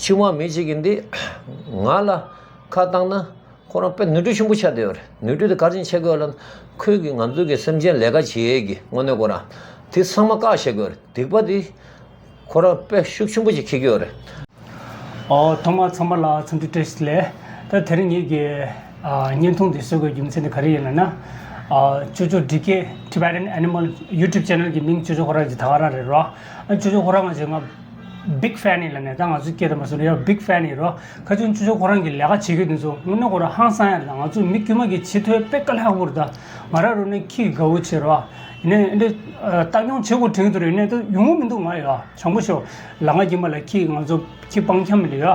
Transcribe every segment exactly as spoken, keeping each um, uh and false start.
ཆུང་མ་མི་གཅིག་གིས་འདི་ང་ལ་ཁ་བཏང་ན་ཁོ་རང་དཔེ་ནོར་འཁྲུལ་ཆེན་པོ་ཆགས་བསྡད་ཡོད་རེད། ནོར་འཁྲུལ་དེ་ག་རེ་བྱས་དགོས་ལབ་ན། ཁོས་ཀྱིས་ང་ཚོའི་གི་སེམས་ཅན་ལས་ཀ་བྱེད་ཡས་ཀྱི་དངོས་གནས་ཁོ་རང་དེ་ཚང་མ་བཀག་བཞག་གི་ཡོད་རེད། སྡིག་པ་དེ་ཁོ་རང་དཔེ་ཤུགས་ཆེན་པོ་ཞིག་འཁྱེར་གྱི་ཡོད་རེད། ཨོ། ཐོག་མར་ཚང་མ་ལ་འཚམས་འདྲི་བཀྲ་ཤིས་བདེ་ལེགས། ད་དེ་རིང་ངེད་ཀྱི་ཨ་བརྙན་ཐུང་འདི་བཟོ་དགོས་རྒྱུ་མཚན་དེ་ག་རེ་ཡིན་ལབ་ན། ཨ་ཅོ་ཅོ་ཌི་ཀེ་Tibetan Animal YouTube channel གི་མིང་ཅོ་ཅོ་ཁོ་རང་གི་ད་ག་རང་རེད་རོ། ཨ་ཅོ་ཅོ་ཁོ་རང་ང་ཚོས་ང་big fan ཡིན་ལབ་ནས། ད་ང་ཚོའི་སྐད་དུ་མ་སོང་ཡ་big fan ཡིན་རོ། ཁ་ཅིག་ཅོ་ཅོ་ཁོ་རང་གི་ལས་ཀ་བྱེད་རྒྱུ་དེ་ཚོ་དངོས་གནས་ཁོ་རང་ཧང་སང་ཡ་རེད། ད་ང་ཚོ་མི་དཀྱུས་མ་གི་བྱེད་ཐུབ་དཔེ་དཀའ་ལས་ཁག་པོ་རེད། ད་ང་རང་རུ་ནས་ཁྱི་གི་དགའ་བོ་བྱེད་རོ། ཡིན་ནའི་འདི་ལྟ་སྐྱོང་བྱེད་དགོས་དྲན་གྱི་འདུག་རེད། ཡིན་ནའི་ད་ཡོང་གི་མི་འདུག་ང་ཡ་བྱང་པོ་ཤོག་ལ་ང་གྱིས་མ་ལ་ཁྱི་ང་ཚོ་ཁྱི་སྤང་འཁྱམ་མི་ལ་ཡ།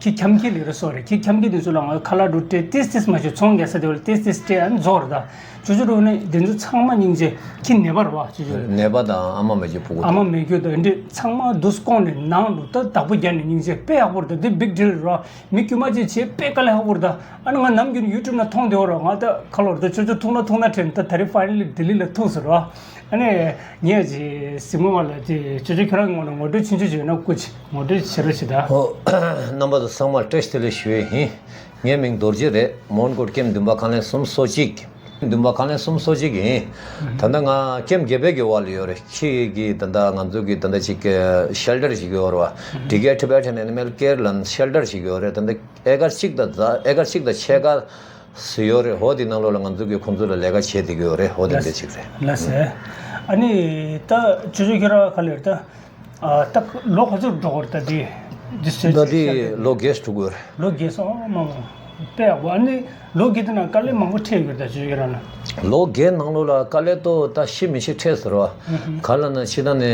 ཁྱི་འཁྱམ་ཁྱི་ལི་རེད་སོ་རེད། ཁྱི་འཁྱམ་ཁྱི་དེ་ཚོ་ལ་ང་ཁ་ལག་འགྲོ་སྤྲད་ཏིས་ཏིས་མ་བྱེད། ཚོང་རྒྱག་ས་དེ་བ་ལ་ཏིས་ཏིས་སྤྲད་ཨ་ནི་རྫོགས་རེད། ད་ཅོ་ཅོ་རུ་ནི་དེ་ཚོ་ཚང་མ་སྙིང་རྗེ། ཁྱི་ནད་པ་རེད་བ་ཅོ་ཅོ་རུ། ནད་པ་དང་ཨ་མ་མེད་རྒྱུ་ཕྲུ་གུ་ཨ་མ་དང་མེད་རྒྱུ་དང་འདི་ཚང་མ་དུས་སྐོང་ནས་ནང་དུ་ད་བདག་པོ་རྒྱག་ནས་སྙིང་རྗེ་དཔེ་ཡག་པོ་རེད། ད་འདི་big deal རེད་བ། མི་དཀྱུས་མ་ཅིག་བྱེད་དཔེ་དཀའ་ལས་ཁག་པོ་རེད། ད་ཨ་ནི་ང་ནམ་རྒྱུན་YouTube ནང་མཐོང་བསྡད་ཡོད་རེད། ང་ད་ཁ་ལོར་ད་ཅོ་ཅོ་ཐུག་ན་ཐུག་ན་དྲན། ད་ད་རེས་finally ལྡི་ལི་ལ་ཐུག་སོང་རེད་བ། ཨ་ནི་ངས་ཅིག་གཟིགས་མོ་བ་ལ་ཅིག་ཅོ་ཅོ་ཁྱོད་རང་གི་ངོ་ནས་ངོ་སྤྲོད་ཆུང་ཆུང་ཅིག་ཡོད་ན་སྐུ་མཁྱེན། ངོ་སྤྲོད་བྱེད་རོགས་བྱེད་ད། ཨོ། རྣམ་པ་ཚོ་ཚང་མར་བཀྲ་ཤིས་བདེ་ལེགས་ཞུ་ཡས་ཡིན། ངའི་མིང་རྡོ་རྗེ་རེད། མོན་གྷོ་ཀེམ་བདུན་པ་ཁང་ལན་གསུམ་སོ་གཅིག་བདུན་པ་ཁང་ལན་གསུམ་སོ་གཅིག་ཡིན། ད་ལྟ་ང་ཀེམ་བརྒྱད་པའི་གི་འོག་ལ་ཡོད་རེད། ཁྱི་གི་ད་ལྟ་ང་ཚོ་གི་ད་ལྟ་ཅིག་ཤེལ་ཊར་ཞིག་ཡོད་རེད་བ། ཌི་ཀེ་Tibetan Animal Care ལབ་ཤེལ་ཊར་ཞིག་ཡོད་རེད། ད་ལྟ་ཨེ་ཀར་གཅིག་དང་ཨེ་ཀར་གཅིག་དང་ཕྱེད་ཀ་ཟིག་ཡོད་རེད། ཧོ་དེ་ནང་ལོགས་ལ་ང་ཚོ་གི་ཁོང་ཚོ་ལ་ལས་ཀ་བྱེད་བསྡད་ཀྱི་ཡོད་རེད། ཧོ་དེ་འདྲ་ཅིག་རེད། ལགས་སེ། ཨ་ནི་ད་ཅོ་ཅོ་ཁྱོད་རང་ག་ལེར་ད། ཨ་ད་ལོ་ག་ཚོད་འགྲོ་གི་རེད་ད་འདི། འདི་ཟེར་ད་འདི་ལོ་བརྒྱད་ཅུ་དྲུག་ཡོད་རེད། ལོ་བརྒྱད་སོང་མ་མ། དཔེ་ཡག་པོ། ཨ་ནི་ལོ་བརྒྱད་དེ་ནང་དཀའ་ལས་མང་པོ་འཕྲད་ཡོད་རེད་ད་ཅོ་ཅོ་ཁྱོད་རང་ལ། ལོ་བརྒྱད་ནང་ལོགས་ལ་དཀའ་ལས་ཏོ་ད་ཤི་མི་ཤི་འཕྲད་ཟེར་བ། ག་ལ་ན་ཕྱི་ནང་ནས་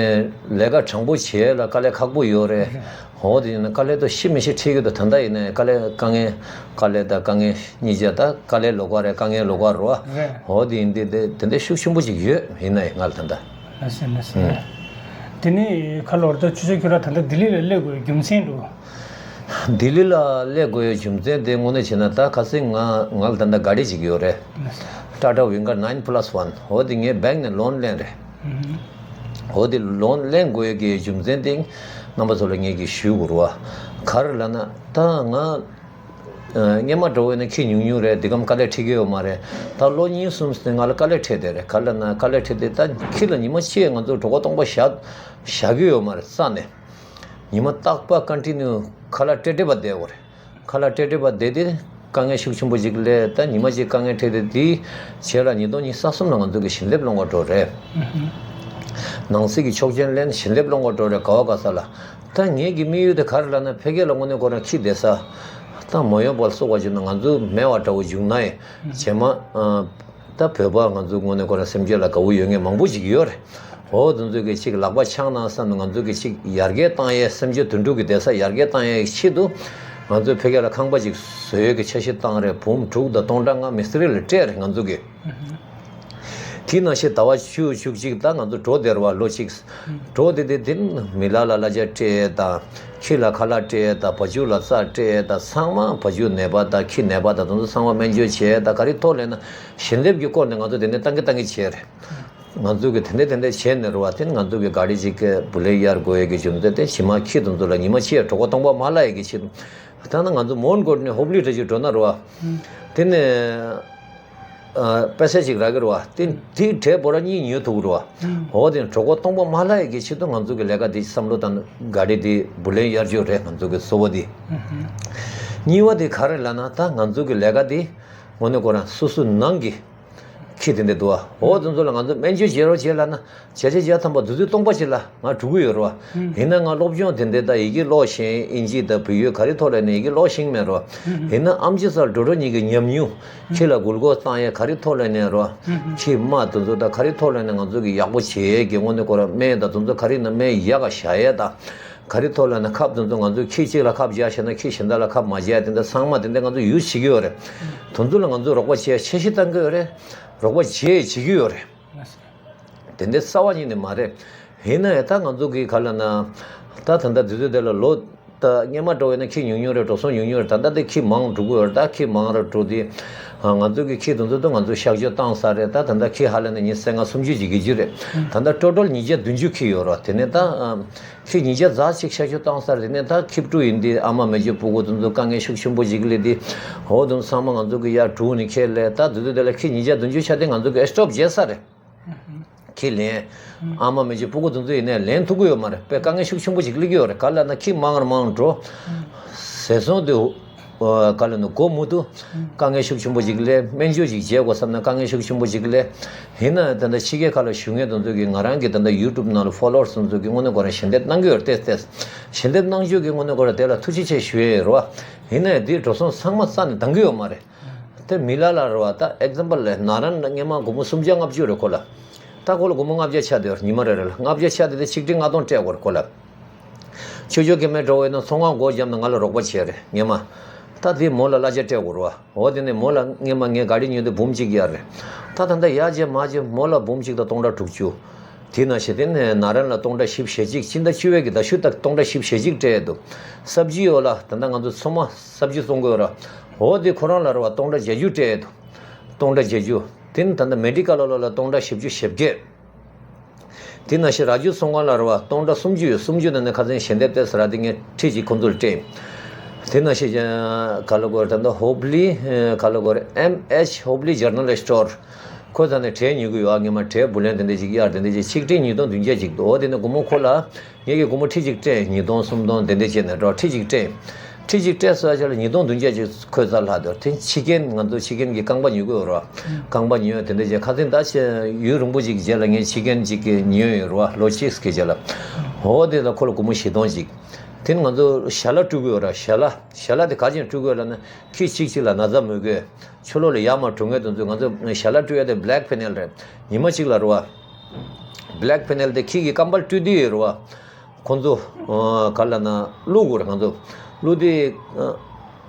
ལས་ཀ་དྲང་པོ་བྱེད་ལ་དཀའ་ལས་ཁག་པོ་ཡོད་རེད། འོ་དེ་ཡིན་ན་དཀའ་ལས་ཏོ་ཤི་མི་ཤི་འཕྲད་ཡོད་དོ། ད་ལྟ་ཡིན་ནའི་དཀའ་ལས་དཀའ་ངལ་དཀའ་ལས་དང་དཀའ་ངལ་གཉིས་ཆ་ད་དཀའ་ལས་ལོགས་ཀ་རེད། དཀའ་ངལ་ལོགས་ཀ་རེད་བ། རེད། འོ་དེ་ཡིན་དེ་དེ་དེ་འདྲ་ཤུགས་ཆེན་པོ་ཅིག་ཡོད་ཡིན་ནའི་ང་ལ་ད་ལྟ། ལགས་སེ་ལགས་སེ། དེ་ནས་ཁ་ལོར་ད་ཆུ་ཚོད་ཁྱོད་རང་ད་ལྟ་ལྡི་ལི་ལ་སླེབས་དགོས་རྒྱུ་མཚན་འདུག་ལྡི་ལི་ལ་སླེབས་དགོས་རྒྱུ་མཚན་དེ་དངོས་གནས་བྱས་ན་ད་ཁ་སང་ང་ང་ལ་ད་ལྟ་ག་རེ་ཅིག་ཡོད་རེད། Tata Winger nine plus one འོ་དེ་ངས་བེང་ནས་ལོན་ལེན་རེད། འོ་དེ་ལོན་ལེན་དགོས་ཀྱི་རྒྱུ་མཚན་དེ་རྣམ་པ་ཚོ་ལ་ངས་ཀྱི་ཞུ་དགོས་རེད་བ། ག་རེ་ལབ་ན་ད་ང་སྔོན་མ་འདྲ་བོ་ཡིན་ན་ཁྱི་ཉུང་ཉུང་རེད། འདི་གམ་དཀའ་ལས་འཕྲད་ཀྱི་ཡོད་མ་རེད། ད་ལོ་གཉིས་གསུམ་ཙམ་ནས་ང་ལ་དཀའ་ལས་འཕྲད་བསྡད་རེད། ག་ལ་ན་དཀའ་ལས་འཕྲད་དེ་ད་ཁྱི་ལ་ཉི་མ་གཅིག་ང་ཚོ་གྲོད་ཁོག་སྟོང་པ་བཞག་བཞག་གི་ཡོད་མ་རེད་རྩ་ནས། ཉི་མ་རྟག་པ་ཀོན་ཊི་ནིའུ་ཁ་ལག་སྤྲད་སྤྲད་པ་བསྡད་དགོས་རེད། ཁ་ལག་སྤྲད་སྤྲད་པ་བསྡད་དེ་དཀའ་ངལ་ཤུགས་ཆེན་པོ་ཅིག་སླེབས། ད་ཉི་མ་གཅིག་དཀའ་ངལ་འཕྲད་དེ་དེའི་རྗེས་ལ་ཉིས་སྟོང་ཉི་ཤུ་རྩ་གསུམ་ལ་ང་ཚོ་གི་ཞལ་འདེབས་སློང་ག་འགྲོ་རེད། ནང་སྲིད་ཀྱི་ཆོག་མཆན་ལེན་ཞལ་འདེབས་སློང་ག་འགྲོ་རེད། ག་བ་ག་ས་ལ། ད་ངེད་ཀྱི་དམིགས་ཡུལ་དེ་ག་རེ་ལབ་ན་ཕ་གི་ལ་དངོས་གནས་ཁོ་རང་ཁྱི་བསྡད་ས་ད་མ་ཡོང་བར་སོགས་པ་བྱུང་ན་ང་ཚོ་མེད་པ་འདྲ་བོ་བྱུང་ན་ཡང་རྗེས་མ་ཨ། ད་བོད་པ་ང་ཚོ་དངོས་གནས་ཁོ་རང་སེམས་ཅན་ལ་དགའ་བོ་ཡོད་མཁན་མང་པོ་ཞིག་ཡོད་རེད། འོ་དེ་ཚོ་གི་ཅིག་ལག་པ་འཆང་ན་བསམ་ནས་ང་ཚོ་གི་ཅིག་ཡར་རྒྱས་བཏང་ཡས་སེམས་ཅན་དོན་གྲུབ་ཀྱི་བསྡད་ས་ཡར་རྒྱས་བཏང་ཡས་ཆེད་དུ་ང་ཚོས་ཕ་གི་ལ་ཁང་པ་ཅིག་བཟོ་ཡས་ཀྱི་འཆར་གཞི་བཏང་རེད། འབུམ་དྲུག་དང་སྟོང་ཕྲག་ལྔ་མི་སི་ཏྲི་ལ་སྤྲད་རེད་ང་ཚོ་གི། དེ་ནང་བཞིན་ཟླ་བ་བཅུ་བཅུ་གཅིག་ད་ང་ཚོ་འགྲོ་བསྡད་རེད་བ། ལོ་གཅིག་འགྲོ་བསྡད་དེ་དེ་མི་ལ་ལ་གླ་ཆ་སྤྲད་དང་ཁྱི་ལ་ཁ་ལག་སྤྲད་དང་བ་ཕྱུགས་ལ་རྩྭ་སྤྲད་དང་ཚང་མ་བ་ཕྱུགས་ནད་པ་དང་ཁྱི་ནད་པ་དང་དེ་ཚོ་ཚང་མ་སྨན་བཅོས་བྱས་དང་ག་རེ་ཐོག་ལེན་ན་ཞལ་འདེབས་ཀྱི་སྐོར་ནས་ང་ཚོ་དེ་ནས་བཏང་གི་བཏང་གི་བྱས་རེད། ང་ཚོ་གི་དེ་འདྲ་དེ་འདྲ་བྱས་ནས་རེད་བ། དེ་ནི་ང་ཚོ་གི་ག་རེ་ཅིག་གི་བུ་ལོན་གཡར་དགོས་ཡས་ཀྱི་རྒྱུ་མཚན་དེ་ཕྱི་མ་ཁྱི་དེ་ཚོ་ལ་ཉི་མ་ཕྱེད་གྲོད་ཁོག་སྟོང་པ་མ་ལྷག་ཡས་ཀྱི་ཆེད་དུ། ད་ནི་ང་ཚོ་མོན་གྷོ་ནས་ཧུབ་ལི་འདྲ་ཅིག་འགྲོ་ན་རེད་བ། དེ་ནས་ཨ་པད་ཚལ་ཅིག་རག་གི་རེད་བ། དེ་དེའི་འབྲས་བོ་ར་གཉིས་ཉོས་ཐུབ་ཀྱི་རེད་བ། འོ་དེ་གྲོད་ཁོག་སྟོང་པ་མ་ལྷག་ཡས་ཀྱི་ཆེད་དུ་ང་ཚོ་གི་ལས་ཀ་དེ་བསམ་བློ་བཏང་ག་རེ་དེ་བུ་ལོན་གཡར་རྒྱུ་རེད། ང་ཚོ་གི་གཙོ་བོ་དེ། གཉིས་པ་དེ་ག་རེ་ལབ་ན་ད་ང་ཚོ་གི་ལས་ཀ་དེ་དངོས་གནས་ཁོ་རང་སོ་སོའི་ནང་གི་ཁྱི་དེ་འདྲ་འདུག་བ། འོ་དེ་ཚོ་ལ་ང་ཚོ་སྨན་བཅོས་བྱེད་རོགས་བྱེད་ལབ་ན་བྱས་བྱས་བྱས་ཐམ་པ་དུས་ཚོད་སྟོང་པ་ཅིག་ལ་ང་འགྲོ་གི་ཡོད་རེད་བ། ཡིན་ན་ང་སློབ་སྦྱོང་དེ་འདྲ་ད་ཡི་གེ་ཀློག་ཤེས། ཨིན་ཇི་དང་བོད་ཡིག་ག་རེ་ཐོག་ལ་ནས་ཡི་གེ་ཀློག་ཤེས་མེད་རེད་བ། ཡིན་ན་ཨེམ་ཆི་སར་འགྲོ་འགྲོ་གཉིས་ཀྱི་ཉམས་མྱོང་ཁྱི་ལ་གུལ་ཀོས་བཏང་ཡས་ག་རེ་ཐོག་ལ་ནས་རེད་བ། ཁྱི་རྨ་དེ་ཚོ་ད་ག་རེ་ཐོག་ལ་ནས་ང་ཚོ་གི་ཡག་པོ་བྱེད་ཡས་ཀྱི་དངོས་གནས་ཁོ་རང་སྨན་དང་དེ་ཚོ་ག་རེ་ན་སྨན་ཡག་ག་བཞག་ཡས་དང་། ག་རེ་ཐོག་ལ་ན་ཁབ་དེ་ཚོ་ང་ཚོས་ཁྱི་གཅིག་ལ་ཁབ་བརྒྱབ་བྱས་ན་ཁྱི་གཞན་དག་ལ་ཁབ་མ་བརྒྱབ་དེ་འདྲ་ཚང་མ་དེ་འདྲ་ང་ཚོས་ཡུལ་བྱེད་ཀྱི་ཡོད་རེད། དེ་ཚོ་ལ་ང་ཚོས་རོགས་པ་བྱེད་འཆར་གཞི་བཏང་གི་ཡོད་རེད། རོགས་པ་བྱེད་བྱེད་ཀྱི་ཡོད་རེད། དེ་འདྲའི་རྩ་བ་ཉིད་ནས་མ་རེད། ཡིན་ན་ཡང་ད་ང་ཚོ་གི་ག་ལ་ན་ད་ད་ལྟ་དུས་ཚོད་དེ་ལ་ལོ་ ད་སྔོན་མ་འདྲ་བོ་ཡིན་ན་ཁྱི་ཉུང་ཉུང་རེད། འགྲོ་སོང་ཉུང་ཉུང་རེད། ད་ལྟ་དེ་ཁྱི་མང་འགྲོ་གི་ཡོད་རེད། ད་ཁྱི་མང་རུ་འགྲོ་དུས་ང་ཚོ་གི་ཁྱི་དེ་ཚོ་ད་ང་ཚོ་གཤག་བཅོས་བཏང་ཚར་རེད། ད་ད་ལྟ་ཁྱི་ཧ་ལས་ན་ཉི་ཤུ་རྩ་ལྔ་སུམ་ཅུ་ཅིག་གི་རྒྱུ་རེད། ད་ལྟ་ཊོ་ཊལ་ཉིས་བརྒྱ་བདུན་ཅུ་ཁྱི་ཡོད་རེད། དེ་ནས་ད་ཁྱི་ཉིས་བརྒྱ་ཙམ་ཅིག་གཤག་བཅོས་བཏང་ཚར། དེ་ནས་ད་ཁྱི་ཕྲུག་ཡིན་དུས་ཨ་མ་མེད་རྒྱུ་ཕྲུ་གུ་དེ་ཚོ་དཀའ་ངལ་ཤུགས་ཆེན་པོ་ཅིག་སླེབས་དུས་འོ་དེ་ཚོ་ཚང་མ་ང་ཚོ་གི་ཡར་དྲུག་ནས་ཁྱེར་སླེབས། ད་དེ་དུས་དེ་ལ་ཁྱི་ཉིས་བརྒྱ་བདུན་ཅུ་ཆ་དེ་ང་ཚོ་གི་སི་ཊོབ་བྱས་ཚར་རེད། ཁྱི་ལེན། ཨ་མ་མེད་རྒྱུ་ཕྲུ་གུ་དེ་ཚོ་ཡིན་ནའི་ལེན་ཐུབ་ཀྱི་ཡོད་མ་རེད། དཔེ་དཀའ་ངལ་ཤུགས་ཆེན་པོ་ཅིག་སླེབས་ཀྱི་ཡོད་རེད། ག་ལ་ན་ཁྱི་མང་རུ་མང་རུ་འགྲོ། ཟས་ཟོང་དེ་ག་ལ་ན་སྒོ་མུ་མཐུད་དཀའ་ངལ་ཤུགས་ཆེན་པོ་ཅིག་སླེབས། སྨན་བཅོས་ཅིག་བྱེད་དགོས་བསམ་ན་དཀའ་ངལ་ཤུགས་ཆེན་པོ་ཅིག་སླེབས། ཡིན་ན་ད་ལྟ་ཕྱི་རྒྱལ་ཁག་ལ་བཞུགས་མཁན་དེ་ཚོ་གིས་ང་རང་གི་ད་ལྟ་ཡུ་ཊུབ་ནང་ལ་ཕོ་ལོ་ཝར་སི་དེ་ཚོ་གིས་དངོས་གནས་ཁོ་རང་ཞལ་འདེབས་གནང་གི་ཡོད་རེད། ཏེས་ཏེས་ཞལ་འདེབས་གནང་རྒྱུ་གི་དངོས་གནས་ཁོ་རང་དེ་ལ་ཐུགས་རྗེ་ཆེ་ཞུ་ཡས་ཡོད་རེད་བ། ཡིན་ནའི་དེའི་འགྲོ་སོང་ཚང་མ་རྩ་ནས་འདང་གི་ཡོད་མ་རེད། དེ་མི་ལ་ལ་རེད་བ། ད་ཨེག་ཛམ་པལ་ལ་ན་རན་ལ་སྔོན་མ་སྒོར་མོ་སུམ་བརྒྱ་ལྔ་བཅུ་རེད་ཁོ་ལ། ད་ཁོ་ལ་སྒོར་མོ་ལྔ་བརྒྱ་ཆགས་བསྡད་ཡོད་རེད། ཉི་མ་རེ་རེ་ལ་ལྔ་བརྒྱ་ཆགས་བསྡད་དེ་ཆིག་ཁྲི་ལྔ་སྟོང་སྤྲད་དགོས་རེད་ཁོ་ལ། ཆོས་ཕྱོགས་སྐྱེ་དམན་འདྲ་བོ་ཡིན་ན་ཚོང་ཁང་སྒོ་བརྒྱབ་ནས་ང་ལ་རོགས་པ་བྱས་རེད་སྔོན་མ། ད་དེ་མོ་ལ་གླ་ཆ་སྤྲད་དགོས་རེད་བ། འོ་དེ་ནས་མོ་ལ་སྔོན་མ་ངས་ག་རེ་ཉོས་འདུག་འབུམ་གཅིག་གཡར་རེད། ད་ད་ལྟ་ཡར་རྗེས་མར་རྗེས་མོ་ལ་འབུམ་གཅིག་དང་སྟོང་ཕྲག་དྲུག་ཅུ། དེ་ནང་བཞིན་དེ་ནས་ན་རན་ལ་སྟོང་ཕྲག་བཞི་བཅུ་ཞེ་གཅིག་སྤྱི་ཟླ་བཅུ་པའི་གི་ཟླ་ཤུ་ད་སྟོང་ཕྲག་བཞི་བཅུ་ཞེ་གཅིག་སྤྲད་འདུག་སབ་ཇི་ཡོད་ལ་ད་ལྟ་ང་ཚོ་ཚོད་མ་སབ་ཇི་བཙོང་དགོས་ར། འོ་དེ་ཁོ་རང་ལ་ར་བ་སྟོང་ཕྲག་བརྒྱད་ཅུ་སྤྲད་འདུག་སྟོང་ཕྲག་བརྒྱད་ཅུ། དེ་ནས་ད་ལྟ་མེ་ཌི་ཀལ་ལ་ལ་སྟོང་ཕྲག་བཞི་བཅུ་ཞེ་བརྒྱད། དེ་ནང་བཞིན་ར་ཅོ་ཚོང་ཁང་ལ་ར་བ་སྟོང་ཕྲག་སུམ་ཅུ་ཡོད། སུམ་ཅུ་ནང་ནས་ཁ་སང་ཞལ་འདེབས་སྤྲད་ས་ར་དེ་ངས་ཁྲི་གཅིག་ཁོང་ཚོར་སྤྲད། དེ་ནང་བཞིན་ག་ལ་གོ་ར་ད་ལྟ་ཧོབ་ལི་ག་ལ་གོ་ར་ཨེམ་ཨེཆ་ཧོབ་ལི་ཇེ་ནེ་རལ་སི་ཊོར། ཁོ་ཚ་ནས་གྲལ་ཉོ་གི་ཡོད། ཨ་ངས་མ་གྲལ་བུ་ལོན་དེ་འདྲ་ཅིག་གཡར་དེ་འདྲ་ཅིག་ཆིག་ཁྲི་ཉིས་སྟོང་བདུན་བརྒྱ་ཅིག་འདུག་འོ་དེ་ནས་སྒོར་མོ་ཁོ་ལ་ངས་ཀྱི་སྒོར་མོ་ཁྲི་གཅིག་སྤྲད། ཉིས་སྟོང་སུམ་སྟོང་དེ་འདྲ་བྱས་ནས་འགྲོ་ཁྲི་གཅིག་སྤྲད། ཁྲི་གཅིག་སྤྲད་ས་ཆ་ལ་ཉིས་སྟོང་བདུན་བརྒྱ་ཅིག་ཁོས་རྩ་ལྷག་འདུག་དེ་ཕྱི་རྒྱལ་ང་ཚོ་ཕྱི་རྒྱལ་གྱི་རྐང་པ་ཉོ་གི་ཡོད་རེད་བ། རྐང་པ་ཉོས་དེ་འདྲ་བྱས་ཁ་སང་ད་ཆ་ཡུན་རིང་པོ་ཅིག་རྗེས་ལ་ངས་ཕྱི་རྒྱལ་ཅིག་གི་ཉོས་ཡོད་རེད་བ། ལོ་གཅིག་གི་རྗེས་ལ། འོ་དེ་ལ་ཁོ་ལ་སྒོར་མོ་བཞི་སྟོང་ཅིག་དེ་ནི་ང་ཚོ་ཞལ་ལག་སྤྲོད་གི་ཡོད་རེད། ཞལ་ལག་ཞལ་ལག་དེ་ག་ཅིག་སྤྲོད་གི་ཡོད་ལབ་ན་ཁྱི་གཅིག་གཅིག་ལ་ན་ཚ་མོས་གོས། ཕྱི་ལོགས་ལ་ཡར་མར་འགྲོ་མཁན་དེ་ཚོས་ང་ཚོ་ཞལ་ལག་སྤྲོད་ཡ་དེ་བྷེ་ལེག་ཕེ་ནེལ་རེད། ཉི་མ་གཅིག་ལ་རེད་བ། བྷེ་ལེག་ཕེ་ནེལ་དེ་ཁྱི་གི་རྐང་པར་སྤྲོད་དུས་ཡོད་རེད་བ། ཁོང་ཚོ་ག་ལ་ན་བླུག་དགོས་རེད། ང་ཚོ་བླུག་དུས་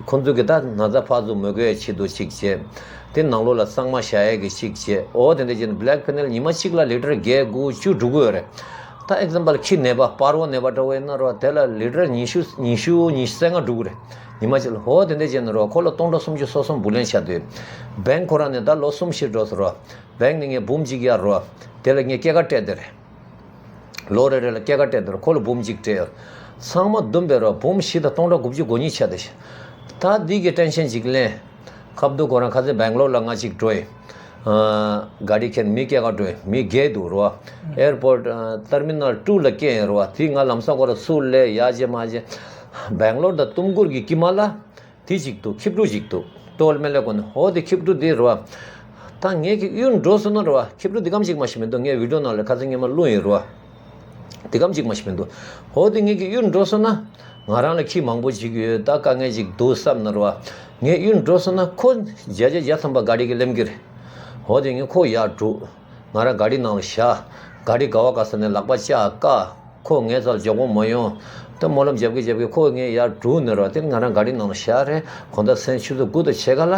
ཁོང་ཚོ་གི་ད་ན་ཚ་ཕར་ཚུར་མོས་གོས་ཆེད་དུ་གཅིག་བྱས། དེ་ནང་ལོགས་ལ་གཙང་མ་བཞག་ཡས་ཀྱི་གཅིག་བྱས། འོ་དེ་འདྲ་བྱས་ནས་བྷེ་ལེག་ཕེ་ནེལ་ཉི་མ་གཅིག་ལ་ལི་ཊར་བརྒྱད་དགུ་བཅུ་འགྲོ་གི་ཡོད་རེད། ད་ཨེག་ཛམ་པལ་ཁྱི་ནད་པ་པར་བོ་ནད་པ་འདྲ་བོ་ཡིན་ན་རེད་བ། དེ་ལ་ལི་ཊར་ཉི་ཤུ་ཉི་ཤུ་ཉི་ཤུ་རྩ་ལྔ་འགྲོ་གི་རེད། ཉི་མ་གཅིག་ལ། འོ་དེ་འདྲ་བྱས་ནས་རེད་བ། ཁོ་ལ་སྟོང་ཕྲག་སུམ་ཅུ་སོ་སོ་བུ་ལོན་ཆགས་དུས། བྷེང་ཁོ་རང་ནས་ད་ལོ་གསུམ་བཞི་འགྲོ་སོང་རེད་བ། བྷེང་ནས་ངས་འབུམ་གཅིག་གཡར་རེད་བ། དེ་ལ་ངས་སྐྱེད་ཀ་སྤྲད་དེ་རེད། ལོ་རེ་རེ་ལ་སྐྱེད་ཀ་སྤྲད་དེ་རེད། ཁོ་ལ་འབུམ་གཅིག་སྤྲད་ཡོད། ཚང་མ་བསྡོམས་པས་རེད་བ། འབུམ་བཞི་དང་སྟོང་ཕྲག་དགུ་བཅུ་གོ་གཉིས་ཆགས་དེ། ད་འདི་གི་ཊེན་ཤན་ཅིག་ལེན། ཁ་བརྡ་ཁོ་རང་ཁ་སང་སྦེང་ལོར་ལ་ང་གཅིག་འགྲོ་ཡིན། ཨ་ག་རི་ཁྱེར་མི་སྐྱེད་ཀ་འགྲོ་ཡིན། མི་བརྒྱད་འདུག་རེད་བ། ཨེར་པོར་ཊི་ཨ་ཊར་མི་ནལ་ཊུ་ལ་སྐྱེལ་ཡིན་རེད་བ། དེ་ང་ལམ་སང་ཁོ་རང་ཚུར་སླེབས་ཡར་རྗེས་མར་རྗེས། སྦེང་ལོར་དང་ཏུམ་ཀུར་གྱི་དཀྱིལ་མ་ལ། དེ་གཅིག་འདུག་ཁྱི་ཕྲུག་གཅིག་འདུག་ཏོལ་མེ་ལེ་གོ་ནི་ཧོ་དེ་ཁྱི་ཕྲུག་དེ་རེད་བ། ད་ངས་ཀྱི་གཡུར་འགྲོ་སོང་ན་རེད་བ། ཁྱི་ཕྲུག་འདི་གམ་གཅིག་མ་ཤི་མི་འདུག་ངས་བི་ཌིའོ་ནང་ལ་ཁ་སང་ཉི་མ་བླུགས་ཡིན་རེད་བ། འདི་གམ་གཅིག་མ་ཤི་མི་འདུག་ཧོ་དེ་ངས་ཀྱི་གཡུར་འགྲོ་སོང་ན། ང་རང་ལ་ཁྱི་མང་པོ་ཅིག་ཡོད། ད་དཀའ་ངལ་ཅིག་འདུག་བསམ་ན་རེད་བ། ངས་གཡུར་འགྲོ་སོང་ན་ཁོ་བརྒྱ་ཆ་བརྒྱ་ཐམ་པ་ག་རི་གི་ལེམ་གི་རེད། ཧོ་དེ་ངས་ཁོ་ཡར་སྒྲུག་ང་རང་ག་རི་ནང་ལ་བཞག་ག་རི་ག་བ་ག་ས་ནས་ལག་པ་བཅག་བཀག་ཁོ་ངའི་རྩར་འཇོག་གོ་མ་ཡོང་། ད་སྨོན་ལམ་རྒྱབ་ཀྱི་རྒྱབ་ཀྱི་ཁོ་ངས་ཡར་སྒྲུག་ནས་རོ། དེ་ང་རང་ག་རི་ནང་ལ་བཞག་རེད། དགོང་དག་མཚན་ཆུ་ཚོད་དགུ་དང་ཕྱེད་ཀ་ལ་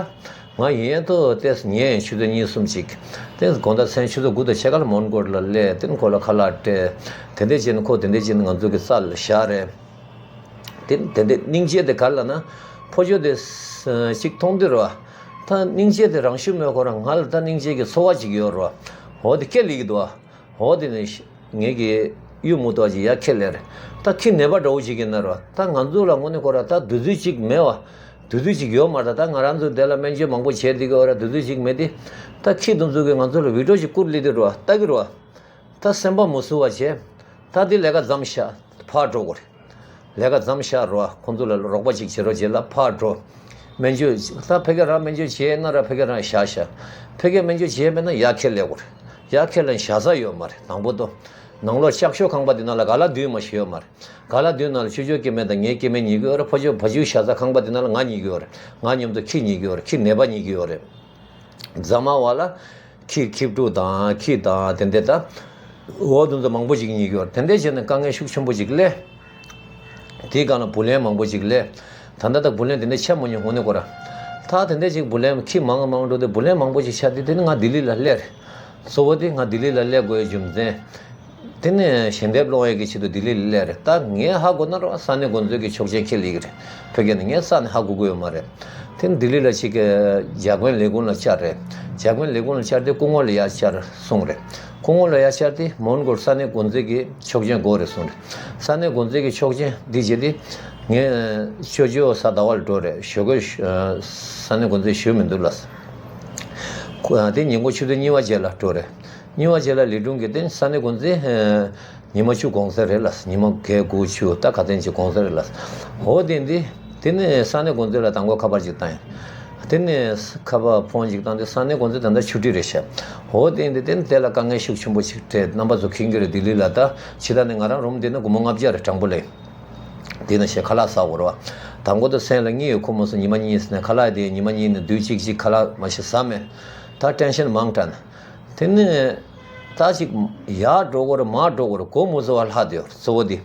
ང་ཡིན་ཡན་ཐོ་ཏེས་ཉལ་ཡིན་ཆུ་ཚོད་གཉིས་གསུམ་ཅིག་དེ་དགོང་དག་མཚན་ཆུ་ཚོད་དགུ་དང་ཕྱེད་ཀ་ལ་མོན་གྷོ་ལ་སླེབས། དེ་ཁོ་ལ་ཁ་ལག་སྤྲད། དེ་འདྲ་བྱས་ནས་ཁོ་དེ་འདྲ་བྱས་ནས་ང་ཚོ་གི་རྩར་ལ་བཞག་རེད། དེ་དེ་འདྲ་སྙིང་རྗེ་དེ་ག་ལ་ན་ཕོ་ཅོ་དེ་ཅིག་མཐོང་དུས་རོ། ད་སྙིང་རྗེ་དེ་རང་ཤུགས་མེད་ཁོ་རང་ང་ལ་ད་སྙིང་རྗེ་གི་ཚོར་བ་ཅིག་ཡོད་རོ། འོ་དེ་སྐད་ལེགས་འདུག་ཨ། འོ་དེ་ནས་ངེད་ཀྱི་གཡུ་མུ་ཏོག་ཅིག་ཡར་ཁྱེར་སླེབས་རེད། ད་ཁྱི་ནད་པ་འདྲ་བོ་ཅིག་ཡིན་ན་རོ། ད་ང་ཚོ་ལ་དངོས་གནས་ཁོ་ར་ད་དུས་ཚོད་ཅིག་མེད་བ། དུས་ཚོད་ཅིག་ཡོད་མ་རེད། ད་ང་རང་ཚོ་དེ་ལ་སྨན་བཅོས་མང་པོ་བྱས་བསྡད་ཀྱི་ཡོད་ར། དུས་ཚོད་ཅིག་མེད་དེ། ད་ཁྱི་དེ་ཚོ་གིས་ང་ཚོ་ལ་བི་ཌིའོ་ཅིག་བསྐུར་སླེབས་དུས་རོ། ལྟ་གི་རོ། ད་སེམས་པ་མ་བཟོད་པ་བྱས། ད་དེ་ལས་ཀ་མཚམས་བཞག་ཕར་འགྲོ་དགོས་རེད། ལས་ཀ་མཚམས་བཞག་རོ། ཁོང་ཚོ་ལ་རོགས་པ་ཅིག་བྱེད་རོགས་བྱེད་ལ་ཕར་འགྲོ། སྨན་བཅོས་ད་ཕ་གི་རང་སྨན་བཅོས་བྱས་ན་ར་ཕ་གི་རང་བཞག་བཞག་ཕ་གི་སྨན་བཅོས་བྱས་མེད་ན་ཡར་ཁྱེར་སླེབས་དགོས་རེད། ཡར་ཁྱེར་ལ་བཞག་ས་ཡོད་མ་རེད། དང་པོ་དོ། ནང་ལོགས་ལྕགས་ཤོག་ཁང་པ་དེ་ནང་ལ་ག་ལ་སྡོད་མ་ཤེས་ཡོད་མ་རེད། ག་ལ་སྡོད་ན་ལ་ཆོས་ཕྱོགས་སྐྱེ་དམན་དང་ངའི་སྐྱེ་དམན་གཉིས་ཀྱི་ཡོད་རེད། ཕ་ཆོས་ཕ་ཆོས་བཞག་ས་ཁང་པ་དེ་ནང་ལ་ང་གཉིས་ཀྱི་ཡོད་རེད། ང་མཉམ་དུ་ཁྱི་གཉིས་ཀྱི་ཡོད་རེད། ཁྱི་ནད་པ་གཉིས་ཀྱི་ཡོད་རེད། རྫ་མ་བ་ལ། ཁྱི་ཁྱི་ཕྲུག་དང་ཁྱི་དང་དེ་འདྲ་ད། འོ་དེ་ཚོ་མང་པོ་ཞིག་རྙེད་ཀྱི་ཡོད་རེད། དེ་འདྲ་བྱས་ནས་དཀའ་ངལ་ཤུགས་ཆེན་པོ་ཞིག་སླེབས། དེའི་སྒང་ལ་བུ་ལོན་མང་པོ་ཞིག་སླེབས། ད་ལྟ་ད་བུ་ལོན་དེ་འདྲ་ཆད་མ་མྱོང་དངོས་གནས་ཁོ་ར། ད་དེ་འདྲ་ཞིག་བུ་ལོན་ཁྱི་མང་མང་འགྲོ་དེ་བུ་ལོན་མང་པོ་ཞིག་ཆགས་དེ་དེ་ནི་ང་ལྡི་ལི་ལ་སླེབས་རེད། གཙོ་བོ་དེ་ང་ལྡི་ལི་ལ་སླེབས་དགོས་ཡའི་རྒྱུ་མཚན། དེ་ནས་ཞལ་འདེབས་སློང་ཡས་ཀྱི་ཆེད་དུ་ལྡི་ལི་ལ་སླེབས་རེད། ད་ངས་ཧ་གོ་ན་རོ་ས་གནས་འགོ་འཛིན་གྱི་ཆོག་མཆན་ཁྱེར་སླེབས་ཀྱི་རེད། ཕ་གི་ནས་ངས་ས་ནས་ཧ་གོ་གི་ཡོད་མ་རེད། དེ་ནས་ལྡི་ལི་ལ་ཅིག་གི་འཇར་པན་ལས་ཁུངས་ལ་བཅར་རེད། འཇར་པན་ལས་ཁུངས་ལ་བཅར་ཏེ་སྐུ་ངོ་ལ་ཡར་བཅར་གསུངས་རེད། སྐུ་ངོ་ལ་ཡར་བཅར་ཏེ་མོན་གྷོར་ས་གནས་འགོ་འཛིན་གྱི་ཆོག་མཆན་དགོས་རེད་གསུངས་རེད། ས་གནས་འགོ་འཛིན་གྱི་ཆོག་མཆན་འདི་བྱས་ཏེ་ངས་ཆོས་ཆོས་གཟའ་ཟླ་བ་ལ་འགྲོ་རེད། ཞོགས་ཀས་ས་གནས་འགོ་འཛིན་ཞུ་མི་འདུག་ལབ། ཁོ་དེ་ཉིན་གུང་ཆུ་ཚོད་གཉིས་པ་རྗེས་ལ་འགྲོ་རེད། གཉིས་པ་རྗེས་ལ་ལས་དྲུང་གིས་དེ་ས་གནས་འགོ་འཛིན་ཉི་མ་བཅུ་གོང་ཚད་རེད་ལབ། ཉི་མ་བརྒྱད་དགུ་བཅུ་ད་ག་ཚོད་ཅིག་གོང་ཚད་རེད་ལབ། འོ་དེ་འདི་དེ་ནས་ས་གནས་འགོ་འཛིན་ལ་དང་པོ་ཁ་པར་ཅིག་བཏང་ཡིན། དེ་ནས་ཁ་པར་ཕོན་ཅིག་བཏང་སྟེ་ས་གནས་འགོ་འཛིན་ད་ལྟ་ཆུ་ཊི་རེད་ཤག། འོ་དེ་འདི་དེ་ནས་དེ་ལ་དཀའ་ངལ་ཤུགས་ཆེན་པོ་ཅིག་འཕྲད། རྣམ་པ་ཚོ་མཁྱེན་གྱི་རེད། ལྡི་ལི་ལ་ད་ཇི་ལྟར་ནས་ང་རང་རུམ་དེ་ནས་སྒོར་མོ་ལྔ་བརྒྱ་རེད། གྲངས་པོ་ལས། དེ་ནས་ཞེ་ཁ་ལག་ཟ་དགོས་རེད་བ། དང་པོ་དེ་སེམས་ལ་གཉིད་ཡོད་ཁོ་མོ་སོང་། ཉི་མ་གཉིས་ཟིན་ནས་ཁ་ལག་དེ་ཉི་མ་གཉིས་ནས་དུས་གཅིག་གཅིག་ཁ་ལག་མ་ཤི་ཟ་མེད། ད་ཊེན་ཤན་མང་དྲགས་ནས། དེ་ནས་ད་ཅིག་ཡར་འགྲོ་དགོས་རེད། མར་འགྲོ་དགོས་རེད། སྒོར་མོ་ཟ་བ་ལྷག་བསྡད་ཡོད་རེད། གཙོ་བོ་དེ།